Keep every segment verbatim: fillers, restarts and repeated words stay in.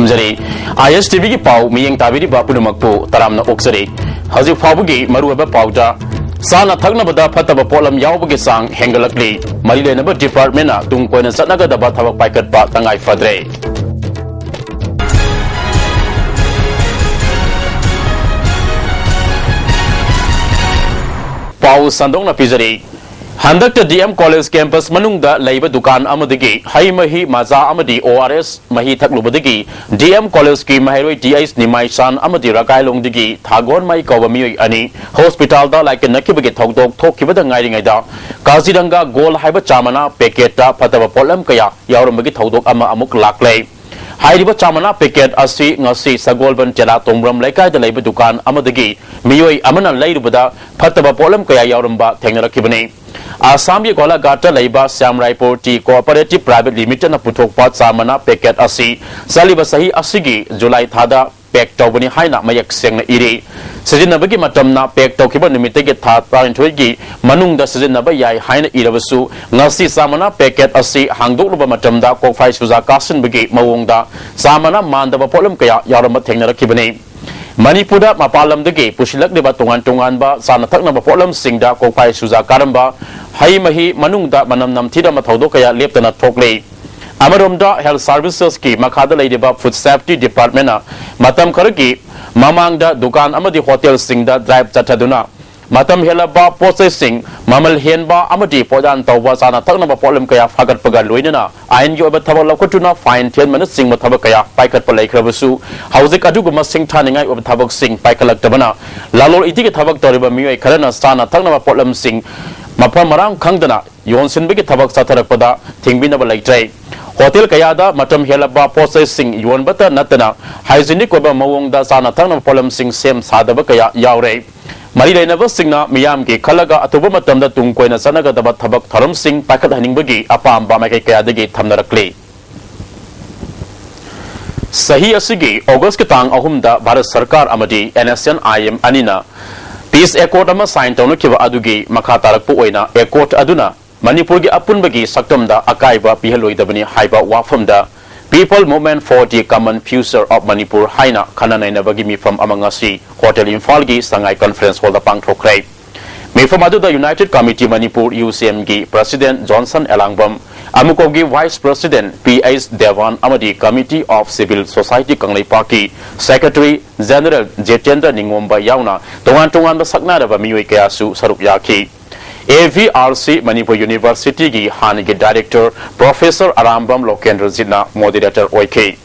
ꯊꯝꯖꯔꯤ꯫ ꯑꯥꯏ S T ꯚꯤꯒꯤ ꯄꯥꯎ ꯃꯤꯠꯌꯦꯡ ꯇꯥꯕꯤꯔꯤꯕ ꯄꯨꯝꯅꯃꯛꯄꯨ ꯇꯔꯥꯝꯅ ꯑꯣꯛꯆꯔꯤ꯫ ꯍꯧꯖꯤꯛ ꯐꯥꯎꯕꯒꯤ ꯃꯔꯨꯑꯣꯏꯕ ꯄꯥꯎꯗ, ꯆꯥꯅ ꯊꯛꯅꯕꯗ ꯐꯠꯇꯕ ꯄꯣꯠꯂꯝ ꯌꯥꯎꯕꯒꯤ ꯆꯥꯡ ꯍꯦꯟꯒꯠꯂꯛꯂꯤ꯫ ꯃꯔꯤ ꯂꯩꯅꯕ ꯗꯤꯄꯥꯔꯠꯃꯦꯟꯅ ꯇꯨꯡ ꯀꯣꯏꯅ ꯆꯠꯅꯒꯗꯕ ꯊꯕꯛ ꯄꯥꯏꯈꯠꯄ ꯇꯉꯥꯏ ꯐꯗ꯭ꯔꯦ꯫ ꯄꯥꯎ ꯁꯟꯗꯣꯛꯅ ꯄꯤꯖꯔꯤ꯫ ꯍꯟꯗꯛꯇ ꯗꯤ ꯑꯦꯝ ꯀꯣꯂꯦꯖ ꯀꯦꯝꯄꯁ ꯃꯅꯨꯡꯗ ꯂꯩꯕ ꯗꯨꯀꯥꯟ ꯑꯃꯗꯒꯤ ꯍꯩ ꯃꯍꯤ, ꯃꯖꯥ ꯑꯃꯗꯤ ꯑꯣ ꯑꯥꯔ ꯑꯦꯁ ꯃꯍꯤ ꯊꯛꯂꯨꯕꯗꯒꯤ ꯗꯤ ꯑꯦꯝ ꯀꯣꯂꯦꯖꯀꯤ ꯃꯍꯩꯔꯣꯏ ꯇꯤ ꯑꯩꯆ ꯅꯤꯃꯥꯏꯁꯥꯟ ꯑꯃꯗꯤ ꯔꯒꯥꯏꯂꯣꯡꯗꯒꯤ ꯊꯥꯒꯣꯟꯃꯩ ꯀꯧꯕ ꯃꯤꯑꯣꯏ ꯑꯅꯤ ꯍꯣꯁꯄꯤꯇꯥꯜꯗ ꯂꯥꯏꯀꯠꯅꯈꯤꯕꯒꯤ ꯊꯧꯗꯣꯛ ꯊꯣꯛꯈꯤꯕꯗ ꯉꯥꯏꯔꯤꯉꯩꯗ, ꯀꯥꯖꯤꯔꯪꯒꯥ ꯒꯣꯜ ꯍꯥꯏꯕ ꯆꯥ ꯃꯅꯥ ꯄꯦꯀꯦꯠꯇ ꯐꯠꯇꯕ ꯄꯣꯠꯂꯝ ꯀꯌꯥ ꯌꯥꯎꯔꯝꯕꯒꯤ ꯊꯧꯗꯣꯛ ꯑꯃ ꯑꯃꯨꯛ ꯂꯥꯛꯂꯦ꯫ ꯍꯥꯏꯔꯤꯕ ꯆꯥ ꯃꯅꯥ ꯄꯦꯀꯦꯠ ꯑꯁꯤ ꯉꯁꯤ ꯁꯒꯣꯜꯕꯟ ꯇꯦꯂꯥ ꯇꯣꯡꯕ꯭ꯔꯝ ꯂꯩꯀꯥꯏꯗ ꯂꯩꯕ ꯗꯨꯀꯥꯟ ꯑꯃꯗꯒꯤ ꯃꯤꯑꯣꯏ ꯑꯃꯅ ꯂꯩꯔꯨꯕꯗ ꯐꯠꯇꯕ ꯄꯣꯠꯂꯝ ꯀꯌꯥ ꯌꯥꯎꯔꯝꯕ ꯊꯦꯡꯅꯔꯛꯈꯤꯕꯅꯤ꯫ ꯑꯁꯥꯝꯒꯤ ꯒꯣꯂꯥꯘꯥꯠꯇ ꯂꯩꯕ ꯁ꯭ꯌꯥꯝ ꯔꯥꯏ ꯄꯨꯔꯇꯤ ꯀꯣꯑꯣꯄꯔꯦꯇꯤꯚ ꯄ꯭ꯔꯥꯏꯚꯦꯠ ꯂꯤꯃꯤꯇꯦꯗꯅ ꯄꯨꯊꯣꯛꯄ ꯆꯥ ꯃꯅꯥ ꯄꯦꯀꯦꯠ ꯑꯁꯤ ꯆꯠꯂꯤꯕ ꯆꯍꯤ ꯑꯁꯤꯒꯤ ꯖꯨꯂꯥꯏ ꯊꯥꯗ ꯄꯦꯛ ꯇꯧꯕꯅꯤ ꯍꯥꯏꯅ ꯃꯌꯦꯛ ꯁꯦꯡꯅ ꯏꯔꯤ꯫ ꯁꯤꯖꯤꯟꯅꯕꯒꯤ ꯃꯇꯝꯅ ꯄꯦꯛ ꯇꯧꯈꯤꯕ ꯅꯨꯃꯤꯠꯇꯒꯤ ꯊꯥ ꯇꯔꯥꯅꯤꯊꯣꯏꯒꯤ ꯃꯅꯨꯡꯗ ꯁꯤꯖꯤꯟꯅꯕ ꯌꯥꯏ ꯍꯥꯏꯅ ꯏꯔꯕꯁꯨ, ꯉꯁꯤ ꯆꯥ ꯃꯅꯥ ꯄꯦꯀꯦꯠ ꯑꯁꯤ ꯍꯥꯡꯗꯣꯛꯂꯨꯕ ꯃꯇꯝꯗ ꯀꯣꯛꯐꯥꯏ ꯆꯨꯖꯥꯛ ꯀꯥꯁꯤꯟꯕꯒꯤ ꯃꯑꯣꯡꯗ ꯆꯥ ꯃꯅꯥ ꯃꯥꯟꯗꯕ ꯄꯣꯠꯂꯝ ꯀꯌꯥ ꯌꯥꯎꯔꯝꯕ ꯊꯦꯡꯅꯔꯛꯈꯤꯕꯅꯤ꯫ ꯃꯅꯤꯄꯨꯔꯗ ꯃꯄꯥꯟ ꯂꯝꯗꯒꯤ ꯄꯨꯁꯤꯜꯂꯛꯂꯤꯕ ꯇꯣꯉꯥꯟ ꯇꯣꯉꯥꯟꯕ ꯆꯥꯅ ꯊꯛꯅꯕ ꯄꯣꯠꯂꯝꯁꯤꯡꯗ ꯀꯣꯛꯐꯥꯏ ꯆꯨꯖꯥꯛ ꯀꯥꯔꯝꯕ, ꯍꯩ ꯃꯍꯤ ꯃꯅꯨꯡꯗ ꯃꯅꯝ ꯅꯝꯊꯤꯔꯝꯕ ꯊꯧꯗꯣꯛ ꯀꯌꯥ ꯂꯦꯞꯇꯅ ꯊꯣꯛꯂꯤ꯫ ꯑꯃꯔꯣꯝꯗ, ꯍꯦꯜꯊ ꯁꯥꯔꯚꯤꯁꯦꯁꯀꯤ ꯃꯈꯥꯗ ꯂꯩꯔꯤꯕ ꯐꯨꯗ ꯁꯦꯐꯇꯤ ꯗꯤꯄꯥꯔꯠꯃꯦꯟꯅ ꯃꯇꯝ ꯈꯔꯒꯤ ꯃꯃꯥꯡꯗ ꯗꯨꯀꯥꯟ ꯑꯃꯗꯤ ꯍꯣꯇꯦꯜꯁꯤꯡꯗ ꯗ꯭ꯔꯥꯏꯚ ꯆꯠꯊꯗꯨꯅ ꯃꯇꯝ ꯍꯦꯜꯂꯕ ꯄꯣꯠꯆꯩꯁꯤꯡ, ꯃꯃꯜ ꯍꯦꯟꯕ ꯑꯃꯗꯤ ꯄꯣꯠꯌꯥꯟ ꯇꯧꯕ ꯆꯥꯅ ꯊꯛꯅꯕ ꯄꯣꯠꯂꯝ ꯀꯌꯥ ꯐꯥꯒꯠꯄꯒ ꯂꯣꯏꯅꯅ ꯑꯥꯏꯟꯒꯤ ꯑꯣꯏꯕ ꯊꯕꯛ ꯂꯧꯈꯠꯇꯨꯅ ꯐꯥꯏꯟ ꯊꯤꯍꯟꯕꯅꯆꯤꯡꯕ ꯊꯕꯛ ꯀꯌꯥ ꯄꯥꯏꯈꯠꯄ ꯂꯩꯈ꯭ꯔꯕꯁꯨ, ꯍꯧꯖꯤꯛ ꯑꯗꯨꯒꯨꯝꯕ ꯁꯤꯡꯊꯥꯅꯤꯡꯉꯥꯏ ꯑꯣꯏꯕ ꯊꯕꯛꯁꯤꯡ ꯄꯥꯏꯈꯠꯂꯛꯇꯕꯅ ꯂꯂꯣꯟ ꯏꯇꯤꯛꯀꯤ ꯊꯕꯛ ꯇꯧꯔꯤꯕ ꯃꯤꯑꯣꯏ ꯈꯔꯅ ꯆꯥꯅ ꯊꯛꯅꯕ ꯄꯣꯠꯂꯝꯁꯤꯡ ꯃꯐꯝ ꯃꯔꯥꯡ ꯈꯪꯗꯅ ꯌꯣꯟꯁꯤꯟꯕꯒꯤ ꯊꯕꯛ ꯆꯠꯊꯔꯛꯄꯗ ꯊꯤꯡꯕꯤꯅꯕ ꯂꯩꯇ꯭ꯔꯦ꯫ ꯍꯣꯇꯦꯜ ꯀꯌꯥꯗ ꯃꯇꯝ ꯍꯦꯜꯂꯕ ꯄꯣꯠꯆꯩꯁꯤꯡ ꯌꯣꯟꯕꯇ ꯅꯠꯇꯅ, ꯍꯥꯏꯖꯤꯅꯤꯛ ꯑꯣꯏꯕ ꯃꯑꯣꯡꯗ ꯆꯥꯅ ꯊꯛꯅꯕ ꯄꯣꯠꯂꯝꯁꯤꯡ ꯁꯦꯝ ꯁꯥꯗꯕ ꯀꯌꯥ ꯌꯥꯎꯔꯦ꯫ ꯃꯔꯤ ꯂꯩꯅꯕꯁꯤꯡꯅ ꯃꯤꯌꯥꯝꯒꯤ ꯈꯜꯂꯒ ꯑꯊꯨꯕ ꯃꯇꯝꯗ ꯇꯨꯡ ꯀꯣꯏꯅ ꯆꯠꯅꯒꯗꯕ ꯊꯕꯛ ꯊꯧꯔꯝꯁꯤꯡ ꯄꯥꯏꯈꯠꯍꯟꯅꯤꯡꯕꯒꯤ ꯑꯄꯥꯝꯕ ꯃꯥꯏꯀꯩ ꯀꯌꯥꯗꯒꯤ ꯊꯝꯅꯔꯛꯂꯤ꯫ ꯆꯍꯤ ꯑꯁꯤꯒꯤ ꯑꯣꯒꯁꯀꯤ ꯇꯥꯡ ꯑꯍꯨꯝꯗ ꯚꯥꯔꯠ ꯁꯔꯀꯥꯔ ꯑꯃꯗꯤ N S N I M ꯑꯅꯤꯅ ꯄꯤꯁ ꯑꯦꯀꯣꯔꯗ ꯑꯃ ꯁꯥꯏꯟ ꯇꯧꯅꯈꯤꯕ ꯑꯗꯨꯒꯤ ꯃꯈꯥ ꯇꯥꯔꯛꯄ ꯑꯣꯏꯅ ꯑꯦꯀꯣꯔꯗ ꯑꯗꯨꯅ ꯃꯅꯤꯄꯨꯔꯒꯤ ꯑꯄꯨꯟꯕꯒꯤ ꯁꯛꯇꯝꯗ ꯑꯀꯥꯏꯕ ꯄꯤꯍꯜꯂꯣꯏꯗꯕꯅꯤ ꯍꯥꯏꯕ ꯋꯥꯐꯝꯗ People Movement for the Common Future of Manipur ꯍꯥꯏꯅ ꯈꯟꯅ ꯅꯩꯅꯕꯒꯤ ꯃꯤꯐꯝ ꯑꯃ ꯉꯁꯤ ꯍꯣꯇꯦꯜ ꯏꯝꯐꯥꯜꯒꯤ ꯁꯉꯥꯏ ꯀꯟꯐꯔꯦꯟꯁ ꯍꯣꯜꯗ ꯄꯥꯡꯊꯣꯛꯈ꯭ꯔꯦ꯫ ꯃꯤꯐꯝ ꯑꯗꯨꯗ United Committee Manipur, UCM ꯒꯤ President Johnson Elangam, ꯑꯃꯨꯀꯣꯒꯤ Vice President P H Devan ꯑꯃꯗꯤ Committee of Civil Society ꯀꯪꯂꯩꯄꯥꯛꯀꯤ Secretary General Jitendra Ningomba ꯌꯥꯎꯅ ꯇꯣꯉꯥꯟ ꯇꯣꯉꯥꯟꯕ ꯁꯛꯅꯥꯏꯔꯕ ꯃꯤꯑꯣꯏ ꯀꯌꯥꯁꯨ ꯁꯔꯨꯛ ꯌꯥꯈꯤ꯫ A V R C Manipur University ꯒꯤ ꯍꯥꯟꯅꯒꯤ Director Professor ꯑꯔꯥꯝꯕꯝ ꯂꯣꯀꯦꯟꯗ꯭ꯔꯖꯤꯠꯅ moderator ꯑꯣꯏꯈꯤ꯫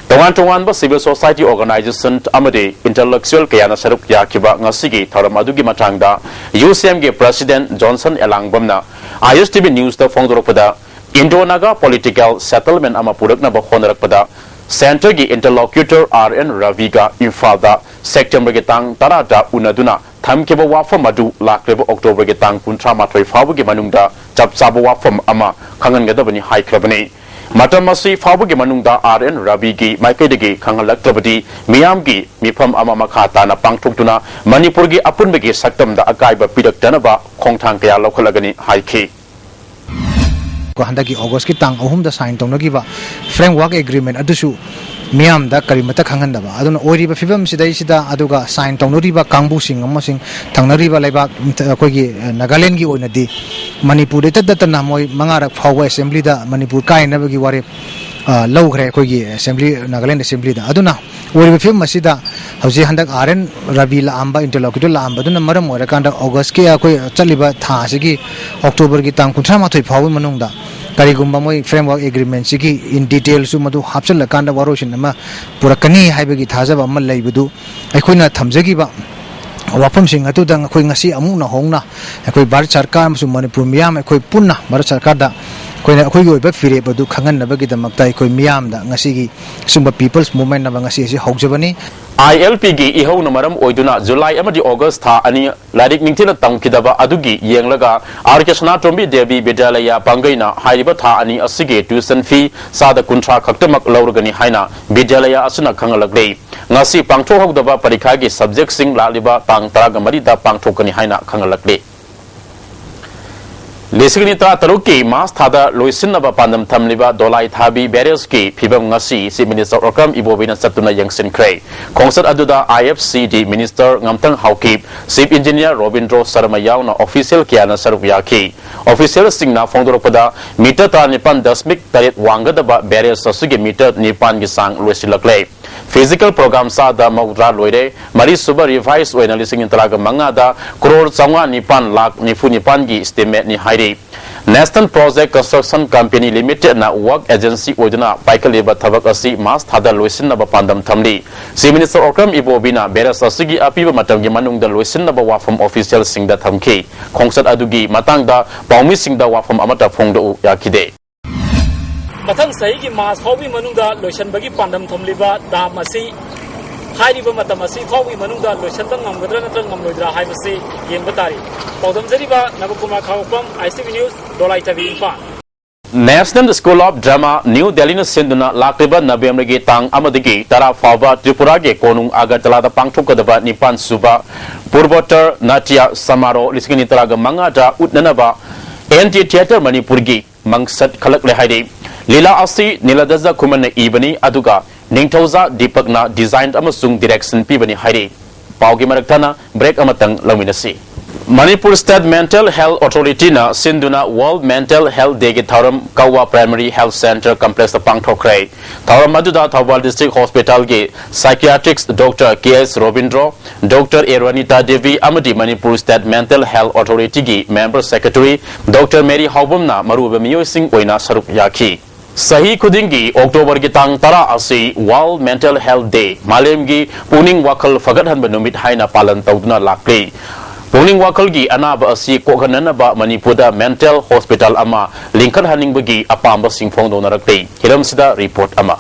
ꯇꯣꯉꯥꯟ ꯇꯣꯉꯥꯟꯕ civil society organization ꯑꯃꯗꯤ intellectual ꯀꯌꯥꯅ ꯁꯔꯨꯛ ꯌꯥꯈꯤꯕ ꯉꯁꯤꯒꯤ ꯊꯧꯔꯝ ꯑꯗꯨꯒꯤ ꯃꯇꯥꯡꯗ UCM ꯒꯤ President Johnson Elangam ꯅ I S T V News ꯇ ꯐꯣꯡꯗꯣꯔꯛꯄꯗ, Indo-Naga political settlement ꯑꯃ ꯄꯨꯔꯛꯅꯕ ꯍꯣꯠꯅꯔꯛꯄꯗ Centre ꯒꯤ interlocutor R N Ravi ꯒ ꯏꯝꯐꯥꯜꯗ September ꯒꯤ ꯇꯥꯡ ꯇꯔꯥꯗ ꯎꯅꯗꯨꯅ ꯊꯝꯈꯤꯕ ꯋꯥꯐꯝ ꯑꯗꯨ ꯂꯥꯛꯂꯤꯕ October ꯒꯤ ꯇꯥꯡ ꯀꯨꯟꯊ꯭ꯔꯥ ꯃꯥꯊꯣꯏ ꯐꯥꯎꯕꯒꯤ ꯃꯅꯨꯡꯗ ꯆꯞ ꯆꯥꯕ ꯋꯥꯐꯝ ꯑꯃ ꯈꯪꯍꯟꯒꯗꯕꯅꯤ ꯍꯥꯏꯈ꯭ꯔꯕꯅꯤ꯫ ꯃꯇꯝ ꯑꯁꯤ ꯐꯥꯎꯕꯒꯤ ꯃꯅꯨꯡꯗ R N Ravi ꯒꯤ ꯃꯥꯏꯀꯩꯗꯒꯤ ꯈꯪꯍꯜꯂꯛꯇ꯭ꯔꯕꯗꯤ ꯃꯤꯌꯥꯝꯒꯤ ꯃꯤꯐꯝ ꯑꯃ ꯃꯈꯥ ꯇꯥꯅ ꯄꯥꯡꯊꯣꯛꯇꯨꯅ ꯃꯅꯤꯄꯨꯔꯒꯤ ꯑꯄꯨꯟꯕꯒꯤ ꯁꯛꯇꯝꯗ ꯑꯀꯥꯏꯕ ꯄꯤꯔꯛꯇꯅꯕ ꯈꯣꯡꯊꯥꯡ ꯀꯌꯥ ꯂꯧꯈꯠꯂꯒꯅꯤ ꯍꯥꯏꯈꯤ꯫ ꯀꯣ, ꯍꯟꯗꯛꯀꯤ August ꯀꯤ ꯇꯥꯡ ꯑꯍꯨꯝꯗ sign ꯇꯧꯅꯈꯤꯕ framework agreement ꯑꯗꯨꯁꯨ ꯃꯤꯌꯥꯝꯗ ꯀꯔꯤꯃꯠꯇ ꯈꯪꯍꯟꯗꯕ꯫ ꯑꯗꯨꯅ ꯑꯣꯏꯔꯤꯕ ꯐꯤꯕꯝꯁꯤꯗꯩꯁꯤꯗ, ꯑꯗꯨꯒ sign ꯇꯧꯅꯔꯤꯕ ꯀꯥꯡꯕꯨꯁꯤꯡ ꯑꯃꯁꯨꯡ ꯊꯪꯅꯔꯤꯕ ꯂꯩꯕꯥꯛ, ꯑꯩꯈꯣꯏꯒꯤ, ꯑ, ꯅꯥꯒꯥꯂꯦꯟꯒꯤ ꯑꯣꯏꯅꯗꯤ ꯃꯅꯤꯄꯨꯔꯗ ꯏꯇꯠ ꯇꯠꯇꯅ ꯃꯣꯏ ꯃꯉꯥꯔꯛ ꯐꯥꯎꯕ assembly ꯗ ꯃꯅꯤꯄꯨꯔ ꯀꯥꯏꯅꯕꯒꯤ ꯋꯥꯔꯦꯞ, ꯑ, ꯂꯧꯈ꯭ꯔꯦ ꯑꯩꯈꯣꯏꯒꯤ assembly, ꯅꯥꯒꯥꯂꯦꯟ assembly ꯗ꯫ ꯑꯗꯨꯅ ꯑꯣꯏꯔꯤꯕ ꯐꯤꯕꯝ ꯑꯁꯤꯗ ꯍꯧꯖꯤꯛ ꯍꯟꯗꯛ R N Ravi ꯂꯥꯛꯑꯝꯕ, interlocutor ꯂꯥꯛꯑꯝꯕꯗꯨꯅ ꯃꯔꯝ ꯑꯣꯏꯔꯀꯥꯟꯗ August ꯀꯤ ꯑꯩꯈꯣꯏ ꯆꯠꯂꯤꯕ ꯊꯥ ꯑꯁꯤꯒꯤ October ꯒꯤ ꯇꯥꯡ ꯀꯨꯟꯊ꯭ꯔꯥ ꯃꯥꯊꯣꯏ ꯐꯥꯎꯕꯒꯤ ꯃꯅꯨꯡꯗ ꯀꯔꯤꯒꯨꯝꯕ ꯃꯣꯏ framework agreement ꯁꯤꯒꯤ in detail ꯁꯨ ꯃꯗꯨ ꯍꯥꯞꯆꯤꯜꯂꯀꯥꯟꯗ ꯋꯥꯔꯣꯏꯁꯤꯟ ꯑꯃ ꯄꯨꯔꯛꯀꯅꯤ ꯍꯥꯏꯕꯒꯤ ꯊꯥꯖꯕ ꯑꯃ ꯂꯩꯕꯗꯨ ꯑꯩꯈꯣꯏꯅ ꯊꯝꯖꯈꯤꯕ ꯋꯥꯐꯝꯁꯤꯡ ꯑꯗꯨꯗ ꯑꯩꯈꯣꯏ ꯉꯁꯤ ꯑꯃꯨꯛ ꯅꯧꯍꯧꯅ ꯑꯩꯈꯣꯏ ꯚꯥꯔꯠ ꯁꯔꯀꯥꯔ ꯑꯃꯁꯨꯡ ꯃꯅꯤꯄꯨꯔ ꯃꯤꯌꯥꯝ ꯑꯩꯈꯣꯏ ꯄꯨꯟꯅ ꯚꯥꯔꯠ ꯁꯔꯀꯥꯔꯗ ꯑꯩꯈꯣꯏꯅ ꯑꯩꯈꯣꯏꯒꯤ ꯑꯣꯏꯕ ꯐꯤꯔꯦꯞ ꯑꯗꯨ ꯈꯪꯍꯟꯅꯕꯒꯤꯗꯃꯛꯇ ꯑꯩꯈꯣꯏ ꯃꯤꯌꯥꯝꯗ ꯉꯁꯤꯒꯤ ꯁꯤꯒꯨꯝꯕ People's Movement ꯑꯃ ꯉꯁꯤ ꯑꯁꯤ ꯍꯧꯖꯕꯅꯤ꯫ I L P ꯒꯤ ꯏꯍꯧꯅ ꯃꯔꯝ ꯑꯣꯏꯗꯨꯅ July ꯑꯃꯗꯤ August ꯊꯥ ꯑꯅꯤ ꯂꯥꯏꯔꯤꯛ ꯅꯤꯡꯊꯤꯅ ꯇꯝꯈꯤꯗꯕ ꯑꯗꯨꯒꯤ ꯌꯦꯡꯂꯒ R K ꯁꯅꯥꯇꯣꯝꯕꯤ ꯗꯦꯕꯤ ꯕꯤꯗ꯭ꯌꯥꯂꯌꯥ ꯄꯥꯡꯒꯩꯅ ꯍꯥꯏꯔꯤꯕ ꯊꯥ ꯑꯅꯤ ꯑꯁꯤꯒꯤ tuition fee ꯆꯥꯗ ꯀꯨꯟꯊ꯭ꯔꯥ ꯈꯛꯇꯃꯛ ꯂꯧꯔꯒꯅꯤ ꯍꯥꯏꯅ ꯕꯤꯗ꯭ꯌꯥꯂꯌꯥ ꯑꯁꯤꯅ ꯈꯪꯍꯜꯂꯛꯂꯤ꯫ ꯉꯁꯤ ꯄꯥꯡꯊꯣꯛꯍꯧꯗꯕ ꯄꯔꯤꯈꯥꯒꯤ subject ꯁꯤꯡ ꯂꯥꯛꯂꯤꯕ ꯇꯥꯡ ꯇꯔꯥꯃꯔꯤꯗ ꯄꯥꯡꯊꯣꯛꯀꯅꯤ ꯍꯥꯏꯅ ꯈꯪꯍꯜꯂꯛꯂꯤ꯫ ꯂꯤꯁꯤꯡ ꯑꯅꯤ ꯇꯔꯥꯇꯔꯨꯛꯀꯤ ꯃꯥꯔꯆ ꯊꯥꯗ ꯂꯣꯏꯁꯤꯟꯅꯕ ꯄꯥꯟꯗꯝ ꯊꯝꯂꯤꯕ ꯗꯣꯂꯥꯏ ꯊꯥꯕꯤ ꯕꯦꯔꯦꯖꯀꯤ ꯐꯤꯕꯝ ꯉꯁꯤ Chief Minister Okram Ibobiꯅ ꯆꯠꯇꯨꯅ ꯌꯦꯡꯁꯤꯟꯈ꯭ꯔꯦ꯫ ꯈꯣꯡꯆꯠ ꯑꯗꯨꯗ I F C D Minister ꯉꯝꯊꯪ Haokip, Chief Engineer Robindro Sharma ꯌꯥꯎꯅ official ꯀꯌꯥꯅ ꯁꯔꯨꯛ ꯌꯥꯈꯤ꯫ Officialꯁꯤꯡꯅ ꯐꯣꯡꯗꯣꯔꯛꯄꯗ, meter ꯇꯔꯥꯅꯤꯄꯥꯟ ꯗꯁꯃꯤꯛ ꯇꯔꯦꯠ ꯋꯥꯡꯒꯗꯕ ꯕꯦꯔꯦꯖ ꯑꯁꯤꯒꯤ meter ꯅꯤꯄꯥꯟꯒꯤ ꯆꯥꯡ ꯂꯣꯏꯁꯤꯜꯂꯛꯂꯦ꯫ Physical program ꯆꯥꯗ ꯃꯧꯗ꯭ꯔꯥ ꯂꯣꯏꯔꯦ꯫ ꯃꯔꯤꯁꯨꯕ revise ꯑꯣꯏꯅ ꯂꯤꯁꯤꯡ ꯇꯔꯥꯒ ꯃꯉꯥꯗ ꯀ꯭ꯔꯣꯔ ꯆꯥꯝꯃꯉꯥ ꯅꯤꯄꯥꯟ ꯂꯥꯈ ꯅꯤꯐꯨ ꯅꯤꯄꯥꯟꯒꯤ estimateꯅꯤ ꯍꯥꯏꯔꯤ꯫ National Project Construction Company Limitedꯅ work agency ꯑꯣꯏꯗꯨꯅ ꯄꯥꯏꯈꯠꯂꯤꯕ ꯊꯕꯛ ꯑꯁꯤ ꯃꯥꯔꯆ ꯊꯥꯗ ꯂꯣꯏꯁꯤꯟꯅꯕ ꯄꯥꯟꯗꯝ ꯊꯝꯂꯤ꯫ Chief Minister Okram Ibobiꯅ ꯕꯦꯔꯦꯖ ꯑꯁꯤꯒꯤ ꯑꯄꯤꯕ ꯃꯇꯝꯒꯤ ꯃꯅꯨꯡꯗ ꯂꯣꯏꯁꯤꯟꯅꯕ ꯋꯥꯐꯝ officialꯁꯤꯡꯗ ꯊꯝꯈꯤ꯫ ꯈꯣꯡꯆꯠ ꯑꯗꯨꯒꯤ ꯃꯇꯥꯡꯗ ꯄꯥꯎꯃꯤꯁꯤꯡꯗ ꯋꯥꯐꯝ ꯑꯃꯠꯇ ꯐꯣꯡꯗꯣꯛꯎ ꯌꯥꯈꯤꯗꯦ꯫ ꯃꯊꯪ ꯆꯍꯤꯒꯤ ꯃꯥꯔꯆ ꯐꯥꯎꯕꯒꯤ ꯃꯅꯨꯡꯗ ꯂꯣꯏꯁꯤꯟꯕꯒꯤ ꯄꯥꯟꯗꯝ ꯊꯝꯂꯤꯕ ꯗꯥꯝ ꯑꯁꯤ ꯍꯥꯏꯔꯤꯕ ꯃꯇꯝ ꯑꯁꯤ ꯐꯥꯎꯕꯒꯤ ꯃꯅꯨꯡꯗ ꯂꯣꯏꯁꯤꯟꯕ ꯉꯝꯒꯗ꯭ꯔꯥ ꯅꯠꯇ꯭ꯔꯒ ꯉꯝꯂꯣꯏꯗ꯭ꯔꯥ ꯍꯥꯏꯕꯁꯤ ꯌꯦꯡꯕ ꯇꯥꯔꯤ꯫ ꯄꯥꯎꯗꯝꯖꯔꯤꯕ ꯅꯕꯀꯨꯃꯥꯔ ꯈꯥꯉꯣꯛꯐꯝ, I C V News, ꯗꯣꯂꯥꯏ ꯊꯥꯕꯤ, Imphal. National School of Drama, New Delhiꯅ ꯁꯤꯟꯗꯨꯅ ꯂꯥꯛꯂꯤꯕ ꯅꯕꯦꯝꯕꯔꯒꯤ ꯇꯥꯡ ꯑꯃꯗꯒꯤ ꯇꯔꯥ ꯐꯥꯎꯕ ꯇ꯭ꯔꯤꯄꯨꯔꯥꯒꯤ ꯀꯣꯅꯨꯡ ꯑꯒꯔꯇꯂꯥꯗ ꯄꯥꯡꯊꯣꯛꯀꯗꯕ ꯅꯤꯄꯥꯟ ꯁꯨꯕ Purvotter Natya Samaro ꯂꯤꯁꯤꯡ ꯑꯅꯤ ꯇꯔꯥꯒ ꯃꯉꯥꯗ ꯎꯠꯅꯅꯕ N T Theatre ꯃꯅꯤꯄꯨꯔꯒꯤ ꯃꯪꯁꯠ ꯈꯜꯂꯛꯂꯦ ꯍꯥꯏꯔꯤ꯫ ꯂꯤꯂꯥ ꯑꯁꯤ ꯅꯤꯂꯗꯖ ꯈꯨꯃꯟꯅ ꯏꯕꯅꯤ, ꯑꯗꯨꯒ ꯅꯤꯡꯊꯧꯖꯥ ꯗꯤꯄꯛꯅ design ꯑꯃꯁꯨꯡ direction ꯄꯤꯕꯅꯤ ꯍꯥꯏꯔꯤ꯫ ꯄꯥꯎꯒꯤ ꯃꯔꯛ ꯊꯠꯅ break ꯑꯃꯇꯪ ꯂꯧꯃꯤꯟꯅꯁꯤ꯫ Manipur State Mental Health Authorityꯅ ꯁꯤꯟꯗꯨꯅ World Mental Health Dayꯒꯤ ꯊꯧꯔꯝ ꯀꯧꯋꯥ Primary Health Center Complexꯇ ꯄꯥꯡꯊꯣꯛꯈ꯭ꯔꯦ꯫ ꯊꯧꯔꯝ ꯑꯗꯨꯗ Thoubal District Hospitalꯒꯤ psychiatrist Doctor K S Robindro, Doctor A ꯔꯣꯅꯤꯇꯥ Devi ꯑꯃꯗꯤ Manipur State Mental Health Authorityꯒꯤ Member Secretary Doctor Mary ꯍꯥꯎꯕꯝꯅ ꯃꯔꯨꯑꯣꯏꯕ ꯃꯤꯑꯣꯏꯁꯤꯡ ꯑꯣꯏꯅ ꯁꯔꯨꯛ ꯌꯥꯈꯤ꯫ ꯆꯍꯤ ꯈꯨꯗꯤꯡꯒꯤ ꯑꯣꯛꯇꯣꯕꯔꯒꯤ ꯇꯥꯡ ꯇꯔꯥ ꯑꯁꯤ World Mental Health Day, ꯃꯥꯂꯦꯝꯒꯤ ꯄꯨꯛꯅꯤꯡ ꯋꯥꯈꯜ ꯐꯒꯠꯍꯟꯕ ꯅꯨꯃꯤꯠ ꯍꯥꯏꯅ ꯄꯥꯂꯟ ꯇꯧꯗꯨꯅ ꯂꯥꯛꯂꯤ꯫ ꯄꯨꯛꯅꯤꯡ ꯋꯥꯈꯜꯒꯤ ꯑꯅꯥꯕ ꯑꯁꯤ ꯀꯣꯛꯍꯟꯅꯅꯕ ꯃꯅꯤꯄꯨꯔꯗ mental hospital ꯑꯃ ꯂꯤꯡꯈꯠꯍꯟꯅꯤꯡꯕꯒꯤ ꯑꯄꯥꯝꯕꯁꯤꯡ ꯐꯣꯡꯗꯣꯛꯅꯔꯛꯂꯤ꯫ ꯍꯤꯔꯝꯁꯤꯗ report ꯑꯃ꯫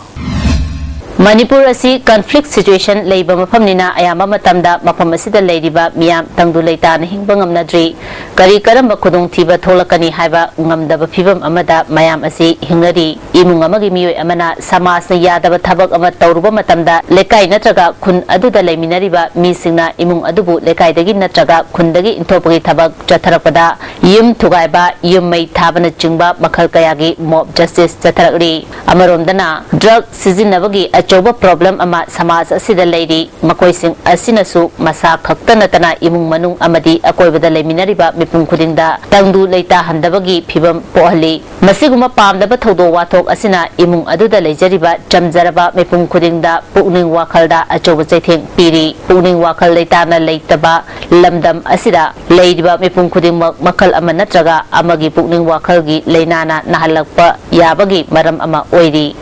ꯃꯅꯤꯄꯨꯔ ꯑꯁꯤ conflict situation ꯂꯩꯕ ꯃꯐꯝꯅꯤꯅ ꯑꯌꯥꯝꯕ ꯃꯇꯝꯗ ꯃꯐꯝ ꯑꯁꯤꯗ ꯂꯩꯔꯤꯕ ꯃꯤꯌꯥꯝ ꯇꯪꯗꯨ ꯂꯩꯇꯥꯅ ꯍꯤꯡꯕ ꯉꯝꯅꯗ꯭ꯔꯤ꯫ ꯀꯔꯤ ꯀꯔꯝꯕ ꯈꯨꯗꯣꯡꯊꯤꯕ ꯊꯣꯛꯂꯛꯀꯅꯤ ꯍꯥꯏꯕ ꯉꯝꯗꯕ ꯐꯤꯚꯝ ꯑꯃꯗ ꯃꯌꯥꯝ ꯑꯁꯤ ꯍꯤꯡꯅꯔꯤ꯫ ꯏꯃꯨꯡ ꯑꯃꯒꯤ ꯃꯤꯑꯣꯏ ꯑꯃꯅ ꯁꯃꯥꯖꯅ ꯌꯥꯗꯕ ꯊꯕꯛ ꯑꯃ ꯇꯧꯔꯨꯕ ꯃꯇꯝꯗ ꯂꯩꯀꯥꯏ ꯅꯠꯇ꯭ꯔꯒ ꯈꯨꯟ ꯑꯗꯨꯗ ꯂꯩꯃꯤꯟꯅꯔꯤꯕ ꯃꯤꯁꯤꯡꯅ ꯏꯃꯨꯡ ꯑꯗꯨꯕꯨ ꯂꯩꯀꯥꯏꯗꯒꯤ ꯅꯠꯇ꯭ꯔꯒ ꯈꯨꯟꯗꯒꯤ ꯏꯟꯊꯣꯛꯄꯒꯤ ꯊꯕꯛ ꯆꯠꯊꯔꯛꯄꯗ ꯌꯨꯝ ꯊꯨꯒꯥꯏꯕ, ꯌꯨꯝ ꯃꯩ ꯊꯥꯕꯅꯆꯤꯡꯕ ꯃꯈꯜ ꯀꯌꯥꯒꯤ mob justice ꯆꯠꯊꯔꯛꯂꯤ꯫ ꯑꯃꯔꯣꯝꯗꯅ drug ꯁꯤꯖꯤꯟꯅꯕꯒꯤ ꯑꯆꯧꯕ problem ꯑꯃ ꯁꯃꯥꯖ ꯑꯁꯤꯗ ꯂꯩꯔꯤ꯫ ꯃꯈꯣꯏꯁꯤꯡ ꯑꯁꯤꯅꯁꯨ ꯃꯁꯥ ꯈꯛꯇ ꯅꯠꯇꯅ ꯏꯃꯨꯡ ꯃꯅꯨꯡ ꯑꯃꯗꯤ ꯑꯀꯣꯏꯕꯗ ꯂꯩꯃꯤꯟꯅꯔꯤꯕ ꯃꯤꯄꯨꯝ ꯈꯨꯗꯤꯡꯗ ꯇꯪꯗꯨ ꯂꯩꯇꯥꯍꯟꯗꯕꯒꯤ ꯐꯤꯚꯝ ꯄꯣꯛꯍꯜꯂꯤ꯫ ꯃꯁꯤꯒꯨꯝꯕ ꯄꯥꯝꯗꯕ ꯊꯧꯗꯣꯛ ꯋꯥꯊꯣꯛ ꯑꯁꯤꯅ ꯏꯃꯨꯡ ꯑꯗꯨꯗ ꯂꯩꯖꯔꯤꯕ ꯆꯝꯖꯔꯕ ꯃꯤꯄꯨꯝ ꯈꯨꯗꯤꯡꯗ ꯄꯨꯛꯅꯤꯡ ꯋꯥꯈꯜꯗ ꯑꯆꯧꯕ ꯆꯩꯊꯦꯡ ꯄꯤꯔꯤ꯫ ꯄꯨꯛꯅꯤꯡ ꯋꯥꯈꯜ ꯂꯩꯇꯥꯅ ꯂꯩꯇꯕ ꯂꯝꯗꯝ ꯑꯁꯤꯗ ꯂꯩꯔꯤꯕ ꯃꯤꯄꯨꯝ ꯈꯨꯗꯤꯡꯃꯛ ꯃꯈꯜ ꯑꯃ ꯅꯠꯇ꯭ꯔꯒ ꯑꯃꯒꯤ ꯄꯨꯛꯅꯤꯡ ꯋꯥꯈꯜꯒꯤ ꯂꯩꯅꯥꯅ ꯅꯥꯍꯜꯂꯛꯄ ꯌꯥꯕꯒꯤ ꯃꯔꯝ ꯑꯃ ꯑꯣꯏꯔꯤ꯫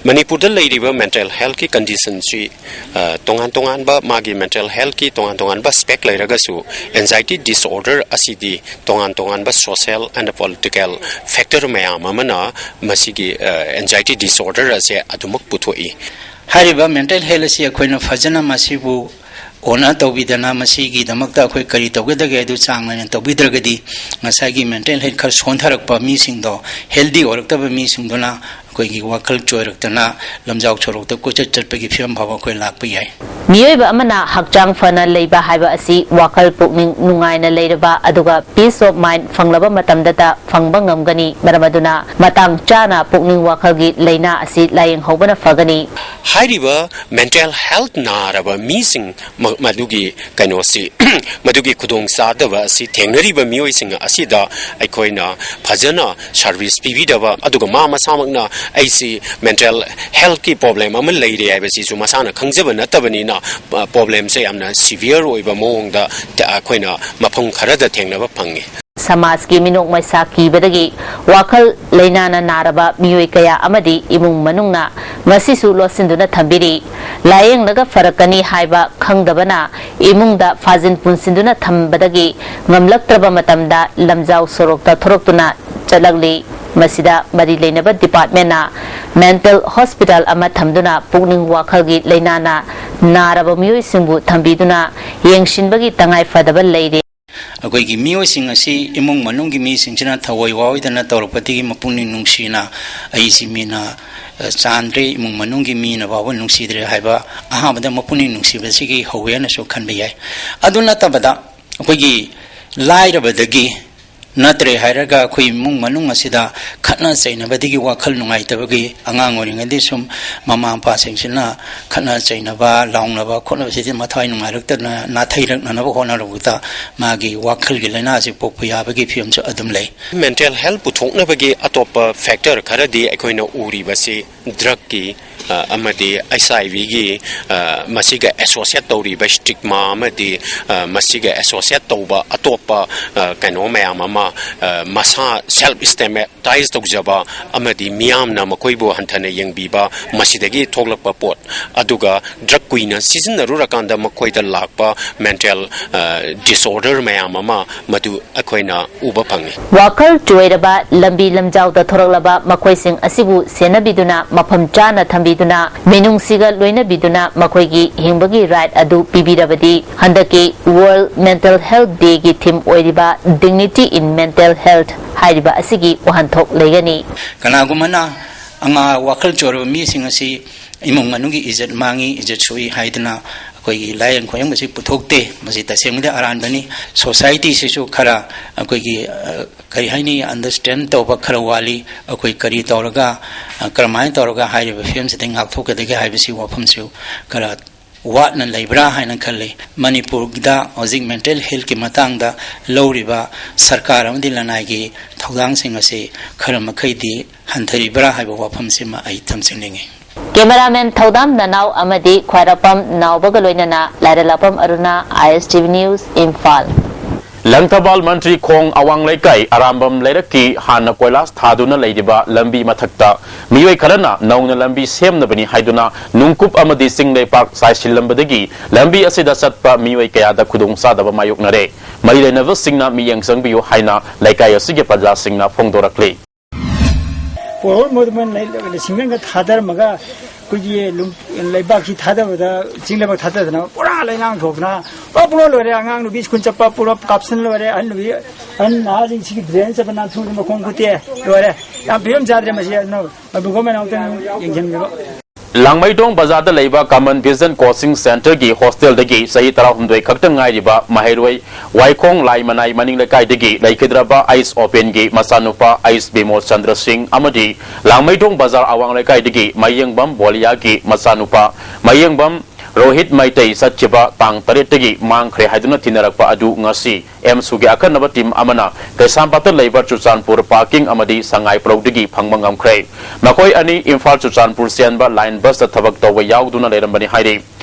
ꯃꯅꯤꯄꯨꯔꯗ ꯂꯩꯔꯤꯕ mental healthꯀꯤ conditionꯁꯤ, ꯑ, ꯇꯣꯉꯥꯟ ꯇꯣꯉꯥꯟꯕ ꯃꯥꯒꯤ mental healthꯀꯤ ꯇꯣꯉꯥꯟ ꯇꯣꯉꯥꯟꯕ aspect ꯂꯩꯔꯒꯁꯨ, anxiety disorder ꯑꯁꯤꯗꯤ ꯇꯣꯉꯥꯟ ꯇꯣꯉꯥꯟꯕ social and political factor ꯃꯌꯥꯝ ꯑꯃꯅ ꯃꯁꯤꯒꯤ, ꯑ, anxiety disorder ꯑꯁꯦ ꯑꯗꯨꯃꯛ ꯄꯨꯊꯣꯛꯏ꯫ ꯍꯥꯏꯔꯤꯕ mental health ꯑꯁꯤ ꯑꯩꯈꯣꯏꯅ ꯐꯖꯅ ꯃꯁꯤꯕꯨ ꯑꯣꯅ ꯇꯧꯕꯤꯗꯅ, ꯃꯁꯤꯒꯤꯗꯃꯛꯇ ꯑꯩꯈꯣꯏ ꯀꯔꯤ ꯇꯧꯒꯗꯒꯦ ꯍꯥꯏꯗꯨ ꯆꯥꯡ ꯅꯥꯏꯅ ꯇꯧꯕꯤꯗ꯭ꯔꯒꯗꯤ, ꯉꯁꯥꯏꯒꯤ mental health ꯈꯔ ꯁꯣꯟꯊꯔꯛꯄ ꯃꯤꯁꯤꯡꯗꯣ, healthy ꯑꯣꯏꯔꯛꯇꯕ ꯃꯤꯁꯤꯡꯗꯨꯅ ꯑꯩꯈꯣꯏꯒꯤ ꯋꯥꯈꯜ ꯆꯣꯏꯔꯛꯇꯅ ꯂꯝꯖꯥꯎ ꯁꯣꯔꯣꯛꯇ ꯀꯣꯏꯆꯠ ꯆꯠꯄꯒꯤ ꯐꯤꯕꯝ ꯐꯥꯎꯕ ꯑꯩꯈꯣꯏ ꯂꯥꯛꯄ ꯌꯥꯏ꯫ ꯃꯤꯑꯣꯏꯕ ꯑꯃꯅ ꯍꯛꯆꯥꯡ ꯐꯅ ꯂꯩꯕ ꯍꯥꯏꯕ ꯑꯁꯤ ꯋꯥꯈꯜ ꯄꯨꯛꯅꯤꯡ ꯅꯨꯡꯉꯥꯏꯅ ꯂꯩꯔꯕ ꯑꯗꯨꯒ peace of mind ꯐꯪꯂꯕ ꯃꯇꯝꯗꯇ ꯐꯪꯕ ꯉꯝꯒꯅꯤ꯫ ꯃꯔꯝ ꯑꯗꯨꯅ ꯃꯇꯥꯡ ꯆꯥꯅ ꯄꯨꯛꯅꯤꯡ ꯋꯥꯈꯜꯒꯤ ꯂꯩꯅꯥ ꯑꯁꯤ ꯂꯥꯌꯦꯡꯍꯧꯕꯅ ꯐꯒꯅꯤ꯫ ꯍꯥꯏꯔꯤꯕ mental health ꯅꯥꯔꯕ ꯃꯤꯁꯤꯡ ꯃ-, ꯃꯗꯨꯒꯤ ꯀꯩꯅꯣꯁꯤ, ꯃꯗꯨꯒꯤ ꯈꯨꯗꯣꯡꯆꯥꯗꯕ ꯑꯁꯤ ꯊꯦꯡꯅꯔꯤꯕ ꯃꯤꯑꯣꯏꯁꯤꯡ ꯑꯁꯤꯗ ꯑꯩꯈꯣꯏꯅ ꯐꯖꯅ service ꯄꯤꯕꯤꯗꯕ, ꯑꯗꯨꯒ ꯃꯥ ꯃꯁꯥꯃꯛꯅ ꯑꯩꯁꯤ mental healthꯀꯤ problem ꯑꯃ ꯂꯩꯔꯦ ꯍꯥꯏꯕꯁꯤꯁꯨ ꯃꯁꯥꯅ ꯈꯪꯖꯕ ꯅꯠꯇꯕꯅꯤꯅ, ꯑ, problemꯁꯦ ꯌꯥꯝꯅ severe ꯑꯣꯏꯕ ꯃꯑꯣꯡꯗ ꯇ-, ꯑꯩꯈꯣꯏꯅ ꯃꯐꯝ ꯈꯔꯗ ꯊꯦꯡꯅꯕ ꯐꯪꯉꯤ꯫ ꯁꯃꯥꯖꯀꯤ ꯃꯤꯅꯣꯛ ꯃꯩꯁꯥ ꯀꯤꯕꯗꯒꯤ ꯋꯥꯈꯜ ꯂꯩꯅꯥꯅ ꯅꯥꯔꯕ ꯃꯤꯑꯣꯏ ꯀꯌꯥ ꯑꯃꯗꯤ ꯏꯃꯨꯡ ꯃꯅꯨꯡꯅ ꯉꯁꯤꯁꯨ ꯂꯣꯠꯁꯤꯟꯗꯨꯅ ꯊꯝꯕꯤꯔꯤ꯫ ꯂꯥꯌꯦꯡꯂꯒ ꯐꯔꯛꯀꯅꯤ ꯍꯥꯏꯕ ꯈꯪꯗꯕꯅ ꯏꯃꯨꯡꯗ ꯐꯥꯖꯤꯟ ꯄꯨꯟꯁꯤꯟꯗꯨꯅ ꯊꯝꯕꯗꯒꯤ ꯉꯝꯂꯛꯇ꯭ꯔꯕ ꯃꯇꯝꯗ ꯂꯝꯖꯥꯎ ꯁꯣꯔꯣꯛꯇ ꯊꯣꯔꯛꯇꯨꯅ ꯆꯠꯂꯛꯂꯤ꯫ ꯃꯁꯤꯗ ꯃꯔꯤ ꯂꯩꯅꯕ ꯗꯤꯄꯥꯔꯠꯃꯦꯟꯅ ꯃꯦꯟꯇꯦꯜ ꯍꯣꯁꯄꯤꯇꯥꯜ ꯑꯃ ꯊꯝꯗꯨꯅ ꯄꯨꯛꯅꯤꯡ ꯋꯥꯈꯜꯒꯤ ꯂꯥꯏꯅꯥꯅ ꯅꯥꯔꯕ ꯃꯤꯑꯣꯏꯁꯤꯡꯕꯨ ꯊꯝꯕꯤꯗꯨꯅ ꯌꯦꯡꯁꯤꯟꯕꯒꯤ ꯇꯉꯥꯏ ꯐꯗꯕ ꯂꯩꯔꯦ꯫ ꯑꯩꯈꯣꯏꯒꯤ ꯃꯤꯑꯣꯏꯁꯤꯡ ꯑꯁꯤ ꯏꯃꯨꯡ ꯃꯅꯨꯡꯒꯤ ꯃꯤꯁꯤꯡꯁꯤꯅ ꯊꯋꯥꯏ ꯋꯥꯑꯣꯏꯗꯅ ꯇꯧꯔꯛꯄꯗꯒꯤ ꯃꯄꯨꯛꯅꯤꯡ ꯅꯨꯡꯁꯤꯅ ꯑꯩꯁꯤ ꯃꯤꯅ, ꯑ, ꯆꯥꯟꯗ꯭ꯔꯦ, ꯏꯃꯨꯡ ꯃꯅꯨꯡꯒꯤ ꯃꯤꯅ ꯐꯥꯎꯕ ꯅꯨꯡꯁꯤꯗ꯭ꯔꯦ ꯍꯥꯏꯕ ꯑꯍꯥꯟꯕꯗ ꯃꯄꯨꯛꯅꯤꯡ ꯅꯨꯡꯁꯤꯕꯁꯤꯒꯤ ꯍꯧꯋꯦꯅꯁꯨ ꯈꯟꯕ ꯌꯥꯏ꯫ ꯑꯗꯨ ꯅꯠꯇꯕꯗ ꯑꯩꯈꯣꯏꯒꯤ ꯂꯥꯏꯔꯕꯗꯒꯤ ꯅꯠꯇ꯭ꯔꯦ ꯍꯥꯏꯔꯒ ꯑꯩꯈꯣꯏ ꯏꯃꯨꯡ ꯃꯅꯨꯡ ꯑꯁꯤꯗ ꯈꯠꯅ ꯆꯩꯅꯕꯗꯒꯤ ꯋꯥꯈꯜ ꯅꯨꯡꯉꯥꯏꯇꯕꯒꯤ ꯑꯉꯥꯡ ꯑꯣꯏꯔꯤꯉꯩꯗꯒꯤ ꯁꯨꯝ ꯃꯃꯥ ꯃꯄꯥꯁꯤꯡꯁꯤꯅ ꯈꯠꯅ ꯆꯩꯅꯕ, ꯂꯥꯎꯅꯕ ꯈꯣꯠꯅꯕꯁꯤꯗꯤ ꯃꯊ꯭ꯋꯥꯏ ꯅꯨꯡꯉꯥꯏꯔꯛꯇꯗꯅ ꯅꯥꯊꯩꯔꯛꯅꯅꯕ ꯍꯣꯠꯅꯔꯛꯄꯗ ꯃꯥꯒꯤ ꯋꯥꯈꯜꯒꯤ ꯂꯥꯏꯅꯥꯁꯤ ꯄꯣꯛꯄ ꯌꯥꯕꯒꯤ ꯐꯤꯕꯝꯁꯨ ꯑꯗꯨꯝ ꯂꯩ꯫ ꯃꯦꯟꯇꯦꯜ ꯍꯦꯜꯊ ꯄꯨꯊꯣꯛꯅꯕꯒꯤ ꯑꯇꯣꯞꯄ ꯐꯦꯛꯇꯔ ꯈꯔꯗꯤ ꯑꯩꯈꯣꯏꯅ ꯎꯔꯤꯕꯁꯤ ꯗ꯭ꯔꯒꯀꯤ, ꯑ, ꯑꯃꯗꯤ ꯑꯩꯆ ꯑꯥꯏ ꯚꯤꯒꯤ, ꯑ, ꯃꯁꯤꯒ ꯑꯦꯁꯣꯁꯤꯌꯦꯠ ꯇꯧꯔꯤꯕ ꯁ꯭ꯇꯤꯛꯃꯥ ꯑꯃꯗꯤ, ꯑ, ꯃꯁꯤꯒ ꯑꯦꯁꯣꯁꯤꯌꯦꯠ ꯇꯧꯕ ꯑꯇꯣꯞꯄ, ꯑ, ꯀꯩꯅꯣ ꯃꯌꯥꯝ ꯑꯃ, ꯑ, ꯃꯁꯥ ꯁꯦꯜꯐ ꯏꯁꯇꯦꯝ ꯇꯥꯏꯁ ꯇꯧꯖꯕ ꯑꯃꯗꯤ ꯃꯤꯌꯥꯝꯅ ꯃꯈꯣꯏꯕꯨ ꯍꯟꯊꯅ ꯌꯦꯡꯕꯤꯕ, ꯃꯁꯤꯗꯒꯤ ꯊꯣꯛꯂꯛꯄ ꯄꯣꯠ, ꯑꯗꯨꯒ ꯗ꯭ꯔꯒ ꯀꯨꯏꯅ ꯁꯤꯖꯤꯟꯅꯔꯨꯔꯀꯥꯟꯗ ꯃꯈꯣꯏꯗ ꯂꯥꯛꯄ ꯃꯦꯟꯇꯦꯜ, ꯑ, ꯗꯤꯁꯑꯣꯔꯗꯔ ꯃꯌꯥꯝ ꯑꯃ ꯃꯗꯨ ꯑꯩꯈꯣꯏꯅ ꯎꯕ ꯐꯪꯉꯤ꯫ ꯋꯥꯈꯜ ꯆꯣꯏꯔꯕ, ꯂꯝꯕꯤ ꯂꯝꯖꯥꯎꯗ ꯊꯣꯔꯛꯂꯕ ꯃꯈꯣꯏꯁꯤꯡ ꯑꯁꯤꯕꯨ ꯁꯦꯟꯅꯕꯤꯗꯨꯅ, ꯃꯐꯝ ꯆꯥꯅ ꯊꯝꯕꯤꯗꯨꯅ, ꯃꯤꯅꯨꯡꯁꯤꯒ ꯂꯣꯏꯅꯕꯤꯗꯨꯅ ꯃꯈꯣꯏꯒꯤ ꯍꯤꯡꯕꯒꯤ ꯔꯥꯏꯠ ꯑꯗꯨ ꯄꯤꯕꯤꯔꯕꯗꯤ ꯍꯟꯗꯛꯀꯤ ꯋꯥꯔꯜꯗ ꯃꯦꯟꯇꯦꯜ ꯍꯦꯜꯊ ꯗꯦꯒꯤ ꯊꯤꯝ ꯑꯣꯏꯔꯤꯕ ꯗꯤꯒꯅꯤꯇꯤ ꯏꯟ ꯃꯦꯟꯇꯦꯜ ꯍꯦꯜꯊ ꯍꯥꯏꯔꯤꯕ ꯑꯁꯤꯒꯤ ꯋꯥꯍꯟꯊꯣꯛ ꯂꯩꯒꯅꯤ꯫ ꯀꯅꯥꯒꯨꯝꯕꯅ ꯑꯉꯥ ꯋꯥꯈꯜ ꯆꯣꯏꯔꯕ ꯃꯤꯁꯤꯡ ꯑꯁꯤ ꯏꯃꯨꯡ ꯃꯅꯨꯡꯒꯤ ꯏꯖꯠ ꯃꯥꯡꯉꯤ, ꯏꯖꯠ ꯁꯣꯛꯏ ꯍꯥꯏꯗꯨꯅ ꯑꯩꯈꯣꯏꯒꯤ ꯂꯥꯏꯌꯦꯡ ꯈꯣꯌꯦꯡꯕꯁꯤ ꯄꯨꯊꯣꯛꯇꯦ꯫ ꯃꯁꯤ ꯇꯁꯦꯡꯕꯗꯤ ꯑꯔꯥꯟꯕꯅꯤ꯫ ꯁꯣꯁꯥꯏꯇꯤꯁꯤꯁꯨ ꯈꯔ ꯑꯩꯈꯣꯏꯒꯤ, ꯑ, ꯀꯔꯤ ꯍꯥꯏꯅꯤ, ꯑꯟꯗꯔꯁ꯭ꯇꯦꯟ ꯇꯧꯕ ꯈꯔ ꯋꯥꯠꯂꯤ꯫ ꯑꯩꯈꯣꯏ ꯀꯔꯤ ꯇꯧꯔꯒ, ꯑ, ꯀꯔꯝꯍꯥꯏꯅ ꯇꯧꯔꯒ ꯍꯥꯏꯔꯤꯕ ꯐꯤꯕꯝꯁꯤꯗꯒꯤ ꯉꯥꯛꯊꯣꯛꯀꯗꯒꯦ ꯍꯥꯏꯕꯁꯤ ꯋꯥꯐꯝꯁꯨ ꯈꯔ ꯋꯥꯠꯅ ꯂꯩꯕ꯭ꯔꯥ ꯍꯥꯏꯅ ꯈꯜꯂꯤ꯫ ꯃꯅꯤꯄꯨꯔꯗ ꯍꯧꯖꯤꯛ ꯃꯦꯟꯇꯦꯜ ꯍꯦꯜꯊꯀꯤ ꯃꯇꯥꯡꯗ ꯂꯧꯔꯤꯕ ꯁꯔꯀꯥꯔ ꯑꯃꯗꯤ ꯂꯅꯥꯏꯒꯤ ꯊꯧꯗꯥꯡꯁꯤꯡ ꯑꯁꯤ ꯈꯔ ꯃꯈꯩꯗꯤ ꯍꯟꯊꯔꯤꯕ꯭ꯔꯥ ꯍꯥꯏꯕ ꯋꯥꯐꯝꯁꯤꯃ ꯑꯩ ꯊꯝꯖꯅꯤꯡꯏ꯫ ꯀꯦꯃꯦꯔꯥꯃꯦꯟ ꯊꯧꯗꯥꯝ ꯅꯅꯥꯎ ꯑꯃꯗꯤ ꯈ꯭ꯋꯥꯏꯔꯥꯛꯄꯝ ꯅꯥꯎꯕꯒ ꯂꯣꯏꯅꯅ ꯂꯥꯏꯔꯦꯜꯂꯥꯛꯄꯝ Aruna, I S T V news, Imphal. Langthabal Mantri ꯈꯣꯡ ꯑꯋꯥꯡ ꯂꯩꯀꯥꯏ ꯑꯔꯥꯝꯕꯝ ꯂꯩꯔꯛꯀꯤ ꯍꯥꯟꯅ ꯀꯣꯏꯂꯥꯁ ꯊꯥꯗꯨꯅ ꯂꯩꯔꯤꯕ ꯂꯝꯕꯤ ꯃꯊꯛꯇ ꯃꯤꯑꯣꯏ ꯈꯔꯅ ꯅꯧꯅ ꯂꯝꯕꯤ ꯁꯦꯝꯅꯕꯅꯤ ꯍꯥꯏꯗꯨꯅ ꯅꯨꯡꯀꯨꯞ ꯑꯃꯗꯤ ꯆꯤꯡ ꯂꯩꯄꯥꯛ ꯆꯥꯏꯁꯤꯜꯂꯝꯕꯗꯒꯤ ꯂꯝꯕꯤ ꯑꯁꯤꯗ ꯆꯠꯄ ꯃꯤꯑꯣꯏ ꯀꯌꯥꯗ ꯈꯨꯗꯣꯡꯆꯥꯗꯕ ꯃꯥꯌꯣꯛꯅꯔꯦ꯫ ꯃꯔꯤ ꯂꯩꯅꯕꯁꯤꯡꯅ ꯃꯤꯠꯌꯦꯡ ꯆꯪꯕꯤꯌꯨ ꯍꯥꯏꯅ ꯂꯩꯀꯥꯏ ꯑꯁꯤꯒꯤ ꯄ꯭ꯔꯖꯥꯁꯤꯡꯅ ꯐꯣꯡꯗꯣꯔꯛꯂꯤ꯫ ꯀꯣꯔꯣꯔ ꯃꯣꯏꯗ ꯃꯣꯏꯅ ꯂꯩ-, ꯂꯤꯁꯤꯡ ꯑꯃꯒ ꯊꯥꯗꯔꯝꯃꯒ ꯑꯩꯈꯣꯏꯒꯤ ꯂꯨꯝ-, ꯂꯩꯕꯥꯛꯁꯤ ꯊꯥꯗꯕꯗ, ꯆꯤꯡ ꯂꯩꯕꯥꯛ ꯊꯥꯗꯗꯅ ꯄꯨꯔꯥ ꯂꯩꯅꯥꯡ ꯊꯣꯛꯇꯅ ꯄꯨꯔꯥ ꯄꯨꯡꯂꯣꯏ ꯂꯣꯏꯔꯦ꯫ ꯑꯉꯥꯡ ꯅꯨꯄꯤ ꯁ꯭ꯀꯨꯜ ꯆꯠꯄ ꯄꯨꯂꯞ ꯀꯥꯞꯁꯤꯟ ꯂꯣꯏꯔꯦ꯫ ꯑꯍꯟ ꯅꯨꯄꯤ, ꯑꯍꯟ ꯅꯍꯥꯁꯤꯡꯁꯤꯒꯤ ꯗ꯭ꯔꯦꯟ ꯆꯠꯄ ꯅꯥꯟꯊꯨꯗꯅ ꯃꯈꯣꯡ ꯈꯨꯠꯇꯦ ꯂꯣꯏꯔꯦ꯫ ꯌꯥꯝ ꯐꯤꯕꯝ ꯆꯥꯗ꯭ꯔꯦ ꯃꯁꯤ꯫ ꯑꯗꯨꯅ ꯃꯗꯨ ꯒꯣꯔꯃꯦꯟ ꯑꯃꯨꯛꯇꯪ ꯌꯦꯡꯁꯤꯟꯕꯤꯕ꯫ ꯂꯥꯡꯃꯩꯗꯣꯡ ꯕꯖꯥꯔꯗ ꯂꯩꯕ ꯀꯃꯟ ꯚꯤꯖꯟ ꯀꯣꯆꯤꯡ ꯁꯦꯟꯇꯔꯒꯤ ꯍꯣꯁꯇꯦꯜꯗꯒꯤ ꯆꯍꯤ ꯇꯔꯥꯍꯨꯝꯗꯣꯏ ꯈꯛꯇ ꯉꯥꯏꯔꯤꯕ ꯃꯍꯩꯔꯣꯏ ꯋꯥꯏꯈꯣꯡ ꯂꯥꯏꯃꯅꯥꯏ ꯃꯅꯤꯡ ꯂꯩꯀꯥꯏꯗꯒꯤ ꯂꯩꯈꯤꯗ꯭ꯔꯕ ꯑꯥꯏꯁ ꯑꯣꯄꯦꯟꯒꯤ ꯃꯆꯥꯅꯨꯄꯥ ꯑꯥꯏꯁ ꯕꯤꯃꯣꯜ ꯆꯟꯗ꯭ꯔ ꯁꯤꯡ ꯑꯃꯗꯤ ꯂꯥꯡꯃꯩꯗꯣꯡ ꯕꯖꯥꯔ ꯑꯋꯥꯡ ꯂꯩꯀꯥꯏꯗꯒꯤ ꯃꯌꯦꯡꯕꯝ ꯕꯣꯂꯤꯌꯥꯒꯤ ꯃꯆꯥꯅꯨꯄꯥ ꯃꯌꯦꯡꯕꯝ ꯔꯣꯍꯤꯠ ꯃꯩꯇꯩ ꯆꯠꯈꯤꯕ ꯇꯥꯡ ꯇꯔꯦꯠꯇꯒꯤ ꯃꯥꯡꯈ꯭ꯔꯦ ꯍꯥꯏꯗꯨꯅ ꯊꯤꯅꯔꯛꯄ ꯑꯗꯨ ꯉꯁꯤ ꯑꯦꯝꯁꯨꯒꯤ ꯑꯈꯟꯅꯕ ꯇꯤꯝ ꯑꯃꯅ ꯀꯩꯁꯥꯝꯄꯥꯠꯇ ꯂꯩꯕ ꯆꯨꯔꯆꯥꯟꯄꯨꯔ ꯄꯥꯔꯀꯤꯡ ꯑꯃꯗꯤ ꯁꯉꯥꯏ ꯄ꯭ꯔꯧꯗꯒꯤ ꯐꯪꯕ ꯉꯝꯈ꯭ꯔꯦ꯫ ꯃꯈꯣꯏ ꯑꯅꯤ ꯏꯝꯐꯥꯜ ꯆꯨꯔꯆꯥꯟꯄꯨꯔ ꯆꯦꯟꯕ ꯂꯥꯏꯟ ꯕꯁꯇ ꯊꯕꯛ ꯇꯧꯕ ꯌꯥꯎꯗꯨꯅ ꯂꯩꯔꯝꯕꯅꯤ ꯍꯥꯏꯔꯤ꯫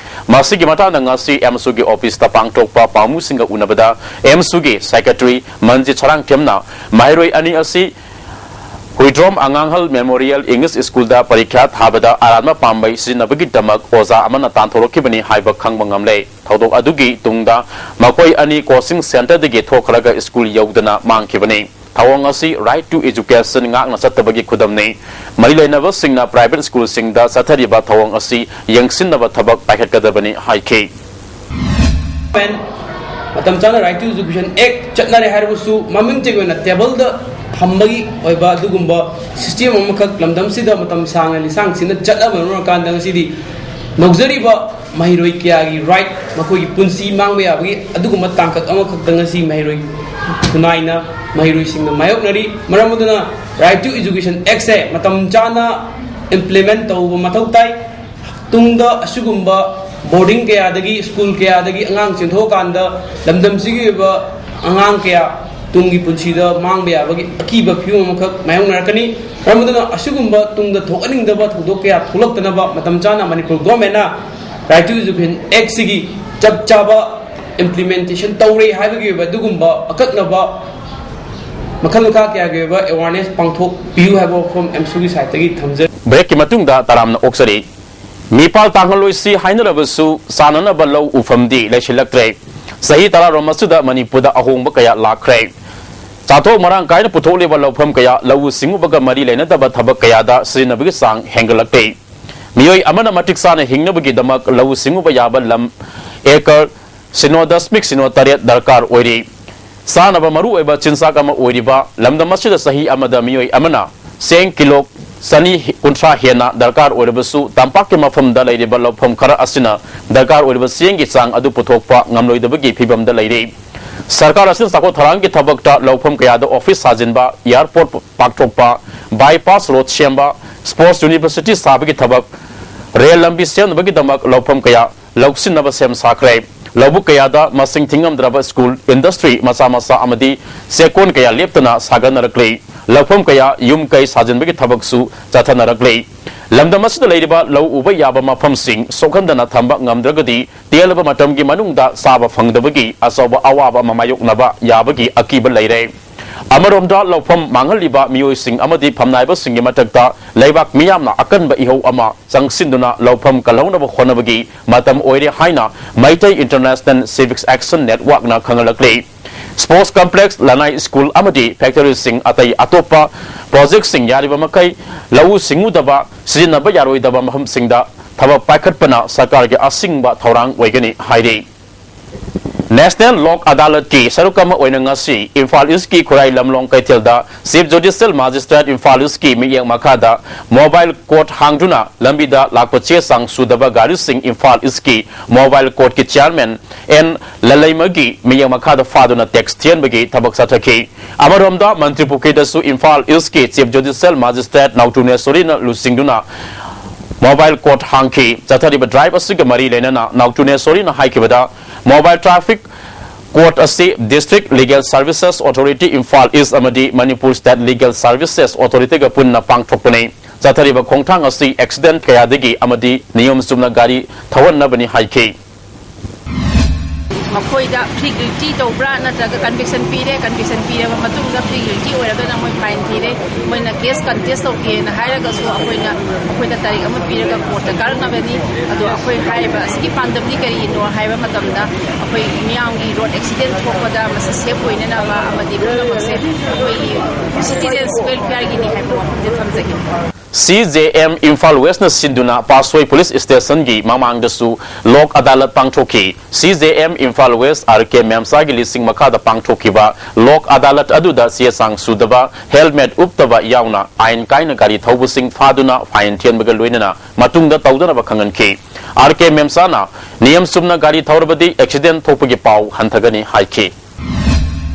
ꯃꯁꯤꯒꯤ ꯃꯇꯥꯡꯗ ꯉꯁꯤ ꯑꯦꯝꯁꯨꯒꯤ ꯑꯣꯐꯤꯁꯇ ꯄꯥꯡꯊꯣꯛꯄ ꯄꯥꯎꯃꯤꯁꯤꯡꯒ ꯎꯅꯕꯗ ꯑꯦꯝꯁꯨꯒꯤ ꯁꯦꯀ꯭ꯔꯦꯇꯔꯤ ꯃꯟꯖꯤꯠ ꯁꯔꯥꯡꯊꯦꯝꯅ ꯃꯍꯩꯔꯣꯏ ꯑꯅꯤ ꯑꯁꯤ ꯍꯨꯏꯗ꯭ꯔꯣꯝ ꯑꯉꯥꯡꯍꯜ ꯃꯦꯃꯣꯔꯤꯌꯦꯜ ꯏꯪꯂꯤꯁ ꯁ꯭ꯀꯨꯜꯗ ꯄꯔꯤꯈ꯭ꯌꯥ ꯊꯥꯕꯗ ꯑꯔꯥꯟꯕ ꯄꯥꯝꯕꯩ ꯁꯤꯖꯤꯟꯅꯕꯒꯤꯗꯃꯛ ꯑꯣꯖꯥ ꯑꯃꯅ ꯇꯥꯟꯊꯣꯔꯛꯈꯤꯕꯅꯤ ꯍꯥꯏꯕ ꯈꯪꯕ ꯉꯝꯂꯦ꯫ ꯊꯧꯗꯣꯛ ꯑꯗꯨꯒꯤ ꯇꯨꯡꯗ ꯃꯈꯣꯏ ꯑꯅꯤ ꯀꯣꯆꯤꯡ ꯁꯦꯟꯇꯔꯗꯒꯤ ꯊꯣꯛꯈ꯭ꯔꯒ ꯁ꯭ꯀꯨꯜ ꯌꯧꯗꯅ ꯃꯥꯡꯈꯤꯕꯅꯤ꯫ ꯊꯧꯑꯣꯡ ꯑꯁꯤ Right to Education ꯉꯥꯛꯅ ꯆꯠꯇꯕꯒꯤ ꯈꯨꯗꯝꯅꯤ꯫ ꯃꯔꯤ ꯂꯩꯅꯕꯁꯤꯡꯅ ꯄ꯭ꯔꯥꯏꯚꯦꯠ ꯁ꯭ꯀꯨꯜꯁꯤꯡꯗ ꯆꯠꯊꯔꯤꯕ ꯊꯧꯑꯣꯡ ꯑꯁꯤ ꯌꯦꯡꯁꯤꯟꯅꯕ ꯊꯕꯛ ꯄꯥꯏꯈꯠꯀꯗꯕꯅꯤ ꯍꯥꯏꯈꯤ꯫ ꯃꯇꯝ ꯆꯥꯅ Right to Education Act ꯆꯠꯅꯔꯦ ꯍꯥꯏꯔꯕꯁꯨ, ꯃꯃꯤꯡꯇꯒꯤ ꯑꯣꯏꯅ ꯇꯦꯕꯜꯗ ꯊꯝꯕꯒꯤ ꯑꯣꯏꯕ ꯑꯗꯨꯒꯨꯝꯕ system ꯑꯃꯈꯛ ꯂꯝꯗꯝꯁꯤꯗ ꯃꯇꯝ ꯁꯥꯡꯅ ꯂꯤꯁꯥꯡ ꯁꯤꯠꯅ ꯆꯠꯅꯕ ꯑꯣꯏꯔꯀꯥꯟꯗ, ꯉꯁꯤꯗꯤ ꯅꯧꯖꯔꯤꯕ ꯃꯍꯩꯔꯣꯏ ꯀꯌꯥꯒꯤ right, ꯃꯈꯣꯏꯒꯤ ꯄꯨꯟꯁꯤ ꯃꯥꯡꯕ ꯌꯥꯕꯒꯤ ꯑꯗꯨꯒꯨꯝꯕ ꯇꯥꯡꯀꯛ ꯑꯃꯈꯛꯇ ꯉꯁꯤ ꯃꯍꯩꯔꯣꯏ ꯈꯨꯟꯅꯥꯏꯅ, ꯃꯍꯩꯔꯣꯏꯁꯤꯡꯅ ꯃꯥꯌꯣꯛꯅꯔꯤ꯫ ꯃꯔꯝ ꯑꯗꯨꯅ Right to Education Act ꯁꯦ ꯃꯇꯝ ꯆꯥꯅ implement ꯇꯧꯕ ꯃꯊꯧ ꯇꯥꯏ꯫ ꯇꯨꯡꯗ ꯑꯁꯤꯒꯨꯝꯕ boarding ꯀꯌꯥꯗꯒꯤ, school ꯀꯌꯥꯗꯒꯤ ꯑꯉꯥꯡ ꯆꯦꯟꯊꯣꯛꯑꯀꯥꯟꯗ ꯂꯝꯗꯝꯁꯤꯒꯤ ꯑꯣꯏꯕ ꯑꯉꯥꯡ ꯀꯌꯥ ꯇꯨꯡꯒꯤ ꯄꯨꯟꯁꯤꯗ ꯃꯥꯡꯕ ꯌꯥꯕꯒꯤ ꯑꯀꯤꯕ ꯐꯤꯕꯝ ꯑꯃꯈꯛ ꯃꯥꯌꯣꯛꯅꯔꯛꯀꯅꯤ꯫ ꯃꯔꯝ ꯑꯗꯨꯅ ꯑꯁꯤꯒꯨꯝꯕ ꯇꯨꯡꯗ ꯊꯣꯛꯍꯟꯅꯤꯡꯗꯕ ꯊꯧꯗꯣꯛ ꯀꯌꯥ ꯊꯣꯛꯂꯛꯇꯅꯕ ꯃꯇꯝ ꯆꯥꯅ ꯃꯅꯤꯄꯨꯔ government ꯅ Right to Education Act ꯁꯤꯒꯤ ꯆꯞ ꯆꯥꯕ implementation ꯇꯧꯔꯦ ꯍꯥꯏꯕꯒꯤ ꯑꯣꯏꯕ ꯑꯗꯨꯒꯨꯝꯕ ꯑꯀꯛꯅꯕ ꯃꯈꯜ ꯃꯈꯥ ꯀꯌꯥꯒꯤ ꯑꯣꯏꯕ awareness ꯄꯥꯡꯊꯣꯛꯄꯤꯌꯨ ꯍꯥꯏꯕ ꯋꯥꯐꯝ ꯑꯦꯝꯁꯨꯒꯤ side ꯇꯒꯤ ꯊꯝꯖꯔꯤ꯫ Break ꯀꯤ ꯃꯇꯨꯡꯗ ꯇꯔꯥꯝꯅ ꯑꯣꯛꯆꯔꯤ꯫ ꯃꯤꯄꯥꯜ ꯇꯥꯡꯍꯜꯂꯣꯏꯁꯤ ꯍꯥꯏꯅꯔꯕꯁꯨ ꯆꯥꯅꯅꯕ ꯂꯧ ꯎꯐꯝꯗꯤ ꯂꯩꯁꯤꯜꯂꯛꯇ꯭ꯔꯦ꯫ ꯆꯍꯤ ꯇꯔꯥꯔꯣꯝ ꯑꯁꯤꯗ ꯃꯅꯤꯄꯨꯔꯗ ꯑꯍꯣꯡꯕ ꯀꯌꯥ ꯂꯥꯛꯈ꯭ꯔꯦ꯫ ꯆꯥꯊꯣꯛ ꯃꯔꯥꯡ ꯀꯥꯏꯅ ꯄꯨꯊꯣꯛꯂꯤꯕ ꯂꯧꯐꯝ ꯀꯌꯥ ꯂꯧꯎ ꯁꯤꯡꯎꯕꯒ ꯃꯔꯤ ꯂꯩꯅꯗꯕ ꯊꯕꯛ ꯀꯌꯥꯗ ꯁꯤꯖꯤꯟꯅꯕꯒꯤ ꯆꯥꯡ ꯍꯦꯟꯒꯠꯂꯛꯂꯦ꯫ ꯃꯤꯑꯣꯏ ꯑꯃꯅ ꯃꯇꯤꯛ ꯆꯥꯅ ꯍꯤꯡꯅꯕꯒꯤꯗꯃꯛ ꯂꯧꯎ ꯁꯤꯡꯎꯕ ꯌꯥꯕ ꯂꯝ ꯑꯦꯀꯔ ꯁꯤꯅꯣ ꯗꯁꯃꯤꯛ ꯁꯤꯅꯣ ꯇꯔꯦꯠ ꯗꯔꯀꯥꯔ ꯑꯣꯏꯔꯤ꯫ ꯆꯥꯅꯕ ꯃꯔꯨꯑꯣꯏꯕ ꯆꯤꯟꯖꯥꯛ ꯑꯃ ꯑꯣꯏꯔꯤꯕ ꯂꯝꯗꯝ ꯑꯁꯤꯗ ꯆꯍꯤ ꯑꯃꯗ ꯃꯤꯑꯣꯏ ꯑꯃꯅ ꯆꯦꯡ ꯀꯤꯂꯣ ꯆꯅꯤ ꯀꯨꯟꯊ꯭ꯔꯥ ꯍꯦꯟꯅ ꯗꯔꯀꯥꯔ ꯑꯣꯏꯔꯕꯁꯨ, ꯇꯝꯄꯥꯛꯀꯤ ꯃꯐꯝꯗ ꯂꯩꯔꯤꯕ ꯂꯧꯐꯝ ꯈꯔ ꯑꯁꯤꯅ ꯗꯔꯀꯥꯔ ꯑꯣꯏꯔꯤꯕ ꯆꯦꯡꯒꯤ ꯆꯥꯡ ꯑꯗꯨ ꯄꯨꯊꯣꯛꯄ ꯉꯝꯂꯣꯏꯗꯕꯒꯤ ꯐꯤꯚꯝꯗ ꯂꯩꯔꯦ꯫ ꯁꯔꯀꯥꯔ ꯑꯁꯤꯅ ꯆꯥꯎꯈꯠ ꯊꯧꯔꯥꯡꯒꯤ ꯊꯕꯛꯇ ꯂꯧꯐꯝ ꯀꯌꯥꯗ ꯑꯣꯐꯤꯁ ꯁꯥꯖꯤꯟꯕ, ꯑꯦꯌꯔꯄꯣꯔꯠ ꯄꯥꯛꯊꯣꯛꯄ, ꯕꯥꯏꯄꯥꯁ ꯔꯣꯗ ꯁꯦꯝꯕ, ꯁ꯭ꯄꯣꯔꯠꯁ ꯌꯨꯅꯤꯚꯔꯁꯤꯇꯤ ꯁꯥꯕꯒꯤ ꯊꯕꯛ, ꯔꯦꯜ ꯂꯝꯕꯤ ꯁꯦꯝꯅꯕꯒꯤꯗꯃꯛ ꯂꯧꯐꯝ ꯀꯌꯥ ꯂꯧꯁꯤꯟꯅꯕ ꯁꯦꯝ ꯁꯥꯈ꯭ꯔꯦ꯫ ꯂꯧꯕꯨꯛ ꯀꯌꯥꯗ ꯃꯁꯤꯡ ꯊꯤꯉꯝꯗ꯭ꯔꯕ ꯁ꯭ꯀꯨꯜ, ꯏꯟꯗꯁꯇ꯭ꯔꯤ ꯃꯆꯥ ꯃꯆꯥ ꯑꯃꯗꯤ ꯆꯦꯛꯀꯣꯟ ꯀꯌꯥ ꯂꯦꯞꯇꯅ ꯁꯥꯒꯠꯅꯔꯛꯂꯤ꯫ ꯂꯧꯐꯝ ꯀꯌꯥ ꯌꯨꯝ ꯀꯩ ꯁꯥꯖꯤꯟꯕꯒꯤ ꯊꯕꯛꯁꯨ ꯆꯠꯊꯅꯔꯛꯂꯤ꯫ ꯂꯝꯗꯝ ꯑꯁꯤꯗ ꯂꯩꯔꯤꯕ ꯂꯧ ꯎꯕ ꯌꯥꯕ ꯃꯐꯝꯁꯤꯡ ꯁꯣꯛꯍꯟꯗꯅ ꯊꯝꯕ ꯉꯝꯗ꯭ꯔꯒꯗꯤ, ꯇꯦꯜꯂꯕ ꯃꯇꯝꯒꯤ ꯃꯅꯨꯡꯗ ꯆꯥꯕ ꯐꯪꯗꯕꯒꯤ ꯑꯆꯧꯕ ꯑꯋꯥꯕ ꯑꯃ ꯃꯥꯌꯣꯛꯅꯕ ꯌꯥꯕꯒꯤ ꯑꯀꯤꯕ ꯂꯩꯔꯦ꯫ ꯑꯃꯔꯣꯝꯗ, ꯂꯧꯐꯝ ꯃꯥꯡꯍꯜꯂꯤꯕ ꯃꯤꯑꯣꯏꯁꯤꯡ ꯑꯃꯗꯤ ꯐꯝꯅꯥꯏꯕꯁꯤꯡꯒꯤ ꯃꯊꯛꯇ ꯂꯩꯕꯥꯛ ꯃꯤꯌꯥꯝꯅ ꯑꯀꯟꯕ ꯏꯍꯧ ꯑꯃ ꯆꯪꯁꯤꯟꯗꯨꯅ ꯂꯧꯐꯝ ꯀꯜꯍꯧꯅꯕ ꯍꯣꯠꯅꯕꯒꯤ ꯃꯇꯝ ꯑꯣꯏꯔꯦ ꯍꯥꯏꯅ ꯃꯩꯇꯩ ꯏꯟꯇꯔꯅꯦꯁꯅꯦꯜ ꯁꯤꯚꯤꯛꯁ ꯑꯦꯛꯁꯟ ꯅꯦꯠꯋꯥꯔꯛꯅ ꯈꯪꯍꯜꯂꯛꯂꯤ꯫ ꯁ꯭ꯄꯣꯔꯠꯁ ꯀꯝꯄ꯭ꯂꯦꯛꯁ, ꯂꯅꯥꯏ ꯁ꯭ꯀꯨꯜ ꯑꯃꯗꯤ ꯐꯦꯛꯇꯔꯤꯁꯤꯡ, ꯑꯇꯩ ꯑꯇꯣꯞꯄ ꯄ꯭ꯔꯣꯖꯦꯛꯁꯤꯡ ꯌꯥꯔꯤꯕ ꯃꯈꯩ ꯂꯧꯎ ꯁꯤꯡꯎꯗꯕ ꯁꯤꯖꯤꯟꯅꯕ ꯌꯥꯔꯣꯏꯗꯕ ꯃꯐꯝꯁꯤꯡꯗ ꯊꯕꯛ ꯄꯥꯏꯈꯠꯄꯅ ꯁꯔꯀꯥꯔꯒꯤ ꯑꯁꯤꯡꯕ ꯊꯧꯔꯥꯡ ꯑꯣꯏꯒꯅꯤ ꯍꯥꯏꯔꯤ꯫ ꯅꯦꯁꯅꯦꯜ ꯂꯣꯛ ꯑꯗꯥꯂꯠꯀꯤ ꯁꯔꯨꯛ ꯑꯃ ꯑꯣꯏꯅ ꯉꯁꯤ ꯏꯝꯐꯥꯜ ꯏꯁꯀꯤ ꯈꯨꯔꯥꯏ ꯂꯝꯂꯣꯡ ꯀꯩꯊꯦꯜꯗ ꯆꯤꯐ ꯖꯨꯗꯤꯁꯤꯌꯦꯜ ꯃꯥꯖꯤꯁꯇ꯭ꯔꯦꯠ ꯏꯝꯐꯥꯜ ꯏꯁꯀꯤ ꯃꯤꯠꯌꯦꯡ ꯃꯈꯥꯗ ꯃꯣꯕꯥꯏꯜ ꯀꯣꯔꯠ ꯍꯥꯡꯗꯨꯅ ꯂꯝꯕꯤꯗ ꯂꯥꯛꯄ ꯆꯦ ꯆꯥꯡ ꯁꯨꯗꯕ ꯒꯥꯔꯤꯁꯤꯡ ꯏꯝꯐꯥꯜ ꯏꯁꯀꯤ ꯃꯣꯕꯥꯏꯜ ꯀꯣꯔꯠꯀꯤ ꯆꯤꯌꯥꯔꯃꯦꯟ ꯑꯦꯟ ꯂꯂꯩꯃꯒꯤ ꯃꯤꯠꯌꯦꯡ ꯃꯈꯥꯗ ꯐꯥꯗꯨꯅ ꯇꯦꯛꯁ ꯊꯤꯍꯟꯕꯒꯤ ꯊꯕꯛ ꯆꯠꯊꯈꯤ꯫ ꯑꯃꯔꯣꯝꯗ, ꯃꯟꯇ꯭ꯔꯤ ꯄꯨꯈ꯭ꯔꯤꯗꯁꯨ ꯏꯝꯐꯥꯜ ꯏꯁꯀꯤ ꯆꯤꯐ ꯖꯨꯗꯤꯁꯤꯌꯦꯜ ꯃꯥꯖꯤꯁꯇ꯭ꯔꯦꯠ ꯅꯥꯎꯇꯨꯅꯦꯁꯣꯔꯤꯅ ꯂꯨꯆꯤꯡꯗꯨꯅ ꯃꯣꯕꯥꯏꯜ ꯀꯣꯔꯠ ꯍꯥꯡꯈꯤ꯫ ꯆꯠꯊꯔꯤꯕ ꯗ꯭ꯔꯥꯏꯚ ꯑꯁꯤꯒ ꯃꯔꯤ ꯂꯩꯅꯅ ꯅꯥꯎꯇꯨꯅꯦꯁꯣꯔꯤꯅ ꯍꯥꯏꯈꯤꯕꯗ, ꯃꯣꯕꯥꯏꯜ ꯇ꯭ꯔꯥꯐꯤꯛ ꯀꯣꯔꯠ ꯑꯁꯤ district legal services authority Imphal east ꯑꯃꯗꯤ ꯃꯅꯤꯄꯨꯔ ꯁ꯭ꯇꯦꯠ ꯂꯤꯒꯦꯜ ꯁꯔꯚꯤꯁꯦꯁ ꯑꯣꯊꯣꯔꯤꯇꯤꯒ ꯄꯨꯟꯅ ꯄꯥꯡꯊꯣꯛꯄꯅꯤ꯫ ꯆꯠꯊꯔꯤꯕ ꯈꯣꯡꯊꯥꯡ ꯑꯁꯤ ꯑꯦꯛꯁꯤꯗꯦꯟꯠ ꯀꯌꯥꯗꯒꯤ ꯑꯃꯗꯤ ꯅꯤꯌꯣꯝ ꯆꯨꯝꯅ ꯒꯥꯔꯤ ꯊꯧꯍꯟꯅꯕꯅꯤ ꯍꯥꯏꯈꯤ꯫ ꯃꯈꯣꯏꯗ free guilty ꯇꯧꯕ꯭ꯔꯥ ꯅꯠꯇ꯭ꯔꯒ conviction ꯄꯤꯔꯦ, conviction ꯄꯤꯔꯕ ꯃꯇꯨꯡꯗ free guilty ꯑꯣꯏꯔꯒꯅ ꯃꯣꯏ fine ꯊꯤꯔꯦ, ꯃꯣꯏꯅ case contest ꯇꯧꯒꯦꯅ ꯍꯥꯏꯔꯒꯁꯨ ꯑꯩꯈꯣꯏꯅ, ꯑꯩꯈꯣꯏꯗ ꯇꯥꯔꯤꯛ ꯑꯃ ꯄꯤꯔꯒ court ꯇ ꯀꯥꯔꯛꯅꯕꯅꯤ꯫ ꯑꯗꯣ ꯑꯩꯈꯣꯏ ꯍꯥꯏꯔꯤꯕ ꯑꯁꯤꯒꯤ ꯄꯥꯟꯗꯝꯗꯤ ꯀꯔꯤꯅꯣ ꯍꯥꯏꯕ ꯃꯇꯝꯗ, ꯑꯩꯈꯣꯏ ꯃꯤꯌꯥꯝꯒꯤ road accident ꯊꯣꯛꯄꯗ ꯃꯁꯤ safe ꯑꯣꯏꯅꯅꯕ ꯑꯃꯗꯤ ꯄꯨꯝꯅꯃꯛꯁꯦ ꯑꯩꯈꯣꯏꯒꯤ citizens welfare ꯒꯤꯅꯤ ꯍꯥꯏꯕ ꯋꯥꯐꯝꯁꯦ ꯊꯝꯖꯒꯦ꯫ C J M Imphal West ꯅ ꯁꯤꯟꯗꯨꯅ ꯄꯥꯠꯁꯣꯏ police station ꯒꯤ ꯃꯃꯥꯡꯗꯁꯨ ꯂꯣꯛ ꯑꯗꯥꯂꯠ ꯄꯥꯡꯊꯣꯛꯈꯤ꯫ C J M Imphal West R K MEMSA ꯒꯤ ꯂꯤꯁꯤꯡ ꯃꯈꯥꯗ ꯄꯥꯡꯊꯣꯛꯈꯤꯕ ꯂꯣꯛ ꯑꯗꯥꯂꯠ ꯑꯗꯨꯗ ꯆꯦ ꯆꯥꯡ ꯁꯨꯗꯕ, helmet ꯎꯞꯇꯕ ꯌꯥꯎꯅ ꯑꯥꯏꯟ ꯀꯥꯏꯅ ꯒꯥꯔꯤ ꯊꯧꯕꯁꯤꯡ ꯐꯥꯗꯨꯅ fine ꯊꯤꯍꯟꯕꯒ ꯂꯣꯏꯅꯅ ꯃꯇꯨꯡꯗ ꯇꯧꯗꯅꯕ ꯈꯪꯍꯟꯈꯤ꯫ R K MEMSA ꯅ ꯅꯤꯌꯝ ꯆꯨꯝꯅ ꯒꯥꯔꯤ ꯊꯧꯔꯕꯗꯤ accident ꯊꯣꯛꯄꯒꯤ ꯄꯥꯎ ꯍꯟꯊꯒꯅꯤ ꯍꯥꯏꯈꯤ꯫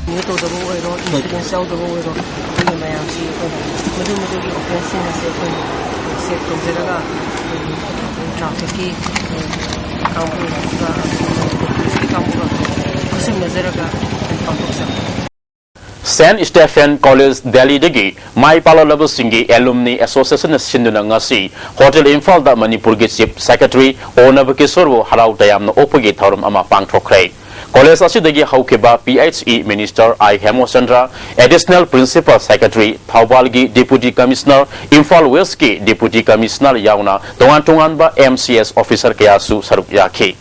ꯃꯤꯅ ꯇꯧꯗꯕ ꯑꯣꯏꯔꯣ, incident ꯌꯥꯎꯗꯕ ꯑꯣꯏꯔꯣ, ꯑꯗꯨꯒꯤ ꯃꯌꯥꯝꯁꯤ ꯑꯩꯈꯣꯏꯅ ꯃꯗꯨ ꯃꯗꯨꯒꯤ offence ꯁꯤꯡ ꯑꯁꯦ ꯑꯩꯈꯣꯏꯅ check ꯇꯧꯖꯔꯒ, ꯑꯩꯈꯣꯏꯒꯤ traffic ꯀꯤ ꯀꯥꯡꯕꯨ ꯑꯗꯨꯒ police ꯀꯤ ꯀꯥꯡꯕꯨꯒ ꯈꯨꯠꯁꯝꯅꯖꯔꯒ ꯄꯥꯡꯊꯣꯛꯆꯕꯅꯤ꯫ Saint Stephen College ꯗꯦꯜꯂꯤꯗꯒꯤ ꯃꯥꯏ ꯄꯥꯛꯂꯕꯁꯤꯡꯒꯤ Alumni Association ꯅ ꯁꯤꯟꯗꯨꯅ ꯉꯁꯤ Hotel ꯏꯝꯐꯥꯜꯗ ꯃꯅꯤꯄꯨꯔꯒꯤ Chief Secretary ꯑꯣ ꯅꯕꯀꯤꯁꯣꯔꯕꯨ ꯍꯔꯥꯎ ꯇꯌꯥꯝꯅ ꯑꯣꯛꯄꯒꯤ ꯊꯧꯔꯝ ꯑꯃ ꯄꯥꯡꯊꯣꯛꯈ꯭ꯔꯦ꯫ College ꯑꯁꯤꯗꯒꯤ ꯍꯧꯈꯤꯕ P H E Minister I ꯍꯦꯃꯆꯟꯗ꯭ꯔ, Additional Principal Secretary ꯊꯧꯕꯥꯜꯒꯤ Deputy Commissioner, Imphal West ꯀꯤ Deputy Commissioner ꯌꯥꯎꯅ ꯇꯣꯉꯥꯟ ꯇꯣꯉꯥꯟꯕ M C S officer ꯀꯌꯥꯁꯨ ꯁꯔꯨꯛ ꯌꯥꯈꯤ꯫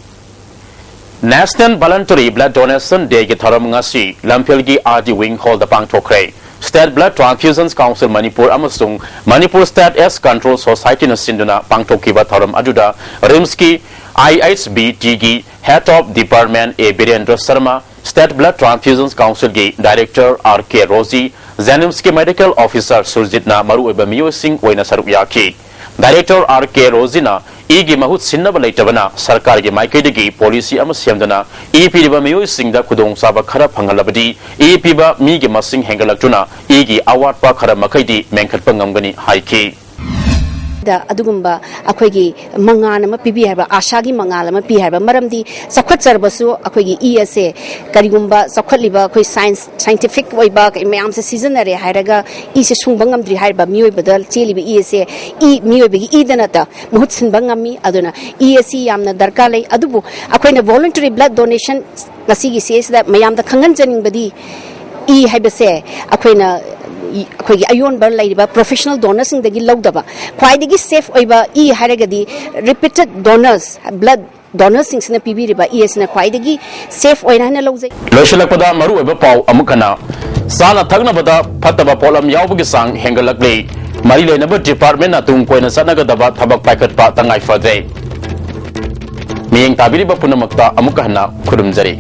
National Voluntary Blood Donation Day ꯒꯤ ꯊꯧꯔꯝ ꯉꯁꯤ ꯂꯝꯐꯦꯜꯒꯤ R D Wing Hall ꯗ ꯄꯥꯡꯊꯣꯛꯈ꯭ꯔꯦ꯫ State Blood Transfusion Council Manipur ꯑꯃꯁꯨꯡ Manipur State AIDS Control Society ꯅ ꯁꯤꯟꯗꯨꯅ ꯄꯥꯡꯊꯣꯛꯈꯤꯕ ꯊꯧꯔꯝ ꯑꯗꯨꯗ RIMS ꯀꯤ I H B T ꯒꯤ Head of Department A Birendra Sharma, State Blood Transfusion Council ꯒꯤ Director R K Roji, JNIMS ꯀꯤ Medical Officer ꯁꯨꯔꯖꯤꯠꯅ ꯃꯔꯨꯑꯣꯏꯕ ꯃꯤꯑꯣꯏꯁꯤꯡ ꯑꯣꯏꯅ ꯁꯔꯨꯛ ꯌꯥꯈꯤ꯫ Director R K ꯔꯣꯖꯤꯅ ꯏꯒꯤ ꯃꯍꯨꯠ ꯁꯤꯟꯅꯕ ꯂꯩꯇꯕꯅ ꯁꯔꯀꯥꯔꯒꯤ ꯃꯥꯏꯀꯩꯗꯒꯤ policy ꯑꯃ ꯁꯦꯝꯗꯨꯅ ꯏ ꯄꯤꯔꯤꯕ ꯃꯤꯑꯣꯏꯁꯤꯡꯗ ꯈꯨꯗꯣꯡꯆꯥꯕ ꯈꯔ ꯐꯪꯍꯜꯂꯕꯗꯤ ꯏ ꯄꯤꯕ ꯃꯤꯒꯤ ꯃꯁꯤꯡ ꯍꯦꯟꯒꯠꯂꯛꯇꯨꯅ ꯏꯒꯤ ꯑꯋꯥꯠꯄ ꯈꯔ ꯃꯈꯩꯗꯤ ꯃꯦꯟꯈꯠꯄ ꯉꯝꯒꯅꯤ ꯍꯥꯏꯈꯤ꯫ ꯑꯗꯨꯒꯨꯝꯕ ꯑꯩꯈꯣꯏꯒꯤ ꯃꯉꯥꯜ ꯑꯃ ꯄꯤꯕꯤ ꯍꯥꯏꯕ, ꯑꯥꯁꯥꯒꯤ ꯃꯉꯥꯜ ꯑꯃ ꯄꯤ ꯍꯥꯏꯕ꯫ ꯃꯔꯝꯗꯤ ꯆꯥꯎꯈꯠꯆꯔꯕꯁꯨ ꯑꯩꯈꯣꯏꯒꯤ ꯏ ꯑꯁꯦ ꯀꯔꯤꯒꯨꯝꯕ ꯆꯥꯎꯈꯠꯂꯤꯕ ꯑꯩꯈꯣꯏ ꯁꯥꯏꯟꯁ, ꯁꯥꯏꯟꯇꯤꯐꯤꯛ ꯑꯣꯏꯕ ꯀꯩ ꯃꯌꯥꯝꯁꯦ ꯁꯤꯖꯤꯟꯅꯔꯦ ꯍꯥꯏꯔꯒ ꯏꯁꯦ ꯁꯨꯡꯕ ꯉꯝꯗ꯭ꯔꯤ ꯍꯥꯏꯔꯤꯕ ꯃꯤꯑꯣꯏꯕꯗ ꯆꯦꯜꯂꯤꯕ ꯏ ꯑꯁꯦ ꯏ, ꯃꯤꯑꯣꯏꯕꯒꯤ ꯏꯗ ꯅꯠꯇ ꯃꯍꯨꯠ ꯁꯤꯟꯕ ꯉꯝꯃꯤ꯫ ꯑꯗꯨꯅ ꯏ ꯑꯁꯤ ꯌꯥꯝꯅ ꯗꯔꯀꯥꯔ ꯂꯩ꯫ ꯑꯗꯨꯕꯨ ꯑꯩꯈꯣꯏꯅ voluntary blood donation ꯉꯁꯤꯒꯤ ꯁꯤ ꯑꯁꯤꯗ ꯃꯌꯥꯝꯗ ꯈꯪꯍꯟꯖꯅꯤꯡꯕꯗꯤ ꯏ ꯍꯥꯏꯕꯁꯦ ꯑꯩꯈꯣꯏꯅ ꯑꯩꯈꯣꯏꯒꯤ ꯑꯌꯣꯟꯕ ꯂꯩꯔꯤꯕ ꯄ꯭ꯔꯣꯐꯦꯁꯅꯦꯜ ꯗꯣꯅꯔꯁꯤꯡꯗꯒꯤ ꯂꯧꯗꯕ, ꯈ꯭ꯋꯥꯏꯗꯒꯤ ꯁꯦꯐ ꯑꯣꯏꯕ ꯏ ꯍꯥꯏꯔꯒꯗꯤ ꯔꯤꯄꯤꯇꯦꯠ ꯗꯣꯅꯔꯁ, ꯕ꯭ꯂꯗ ꯗꯣꯅꯔꯁꯤꯡꯁꯤꯅ ꯄꯤꯕꯤꯔꯤꯕ ꯏ ꯑꯁꯤꯅ ꯈ꯭ꯋꯥꯏꯗꯒꯤ ꯁꯦꯐ ꯑꯣꯏꯅ ꯍꯥꯏꯅ ꯂꯧꯖꯩ꯫ ꯂꯣꯏꯁꯤꯜꯂꯛꯄꯗ ꯃꯔꯨꯑꯣꯏꯕ ꯄꯥꯎ ꯑꯃꯨꯛ ꯍꯟꯅ꯫ ꯆꯥꯅ ꯊꯛꯅꯕꯗ ꯐꯠꯇꯕ ꯄꯣꯠꯂꯝ ꯌꯥꯎꯕꯒꯤ ꯆꯥꯡ ꯍꯦꯟꯒꯠꯂꯛꯂꯤ꯫ ꯃꯔꯤ ꯂꯩꯅꯕ ꯗꯤꯄꯥꯔꯠꯃꯦꯟꯅ ꯇꯨꯡ ꯀꯣꯏꯅ ꯆꯠꯅꯒꯗꯕ ꯊꯕꯛ ꯄꯥꯏꯈꯠꯄ ꯇꯉꯥꯏ ꯐꯗ꯭ꯔꯦ꯫ ꯃꯤꯠꯌꯦꯡ ꯇꯥꯕꯤꯔꯤꯕ ꯄꯨꯝꯅꯃꯛꯇ ꯑꯃꯨꯛ ꯍꯟꯅ ꯈꯨꯔꯨꯝꯖꯔꯤ꯫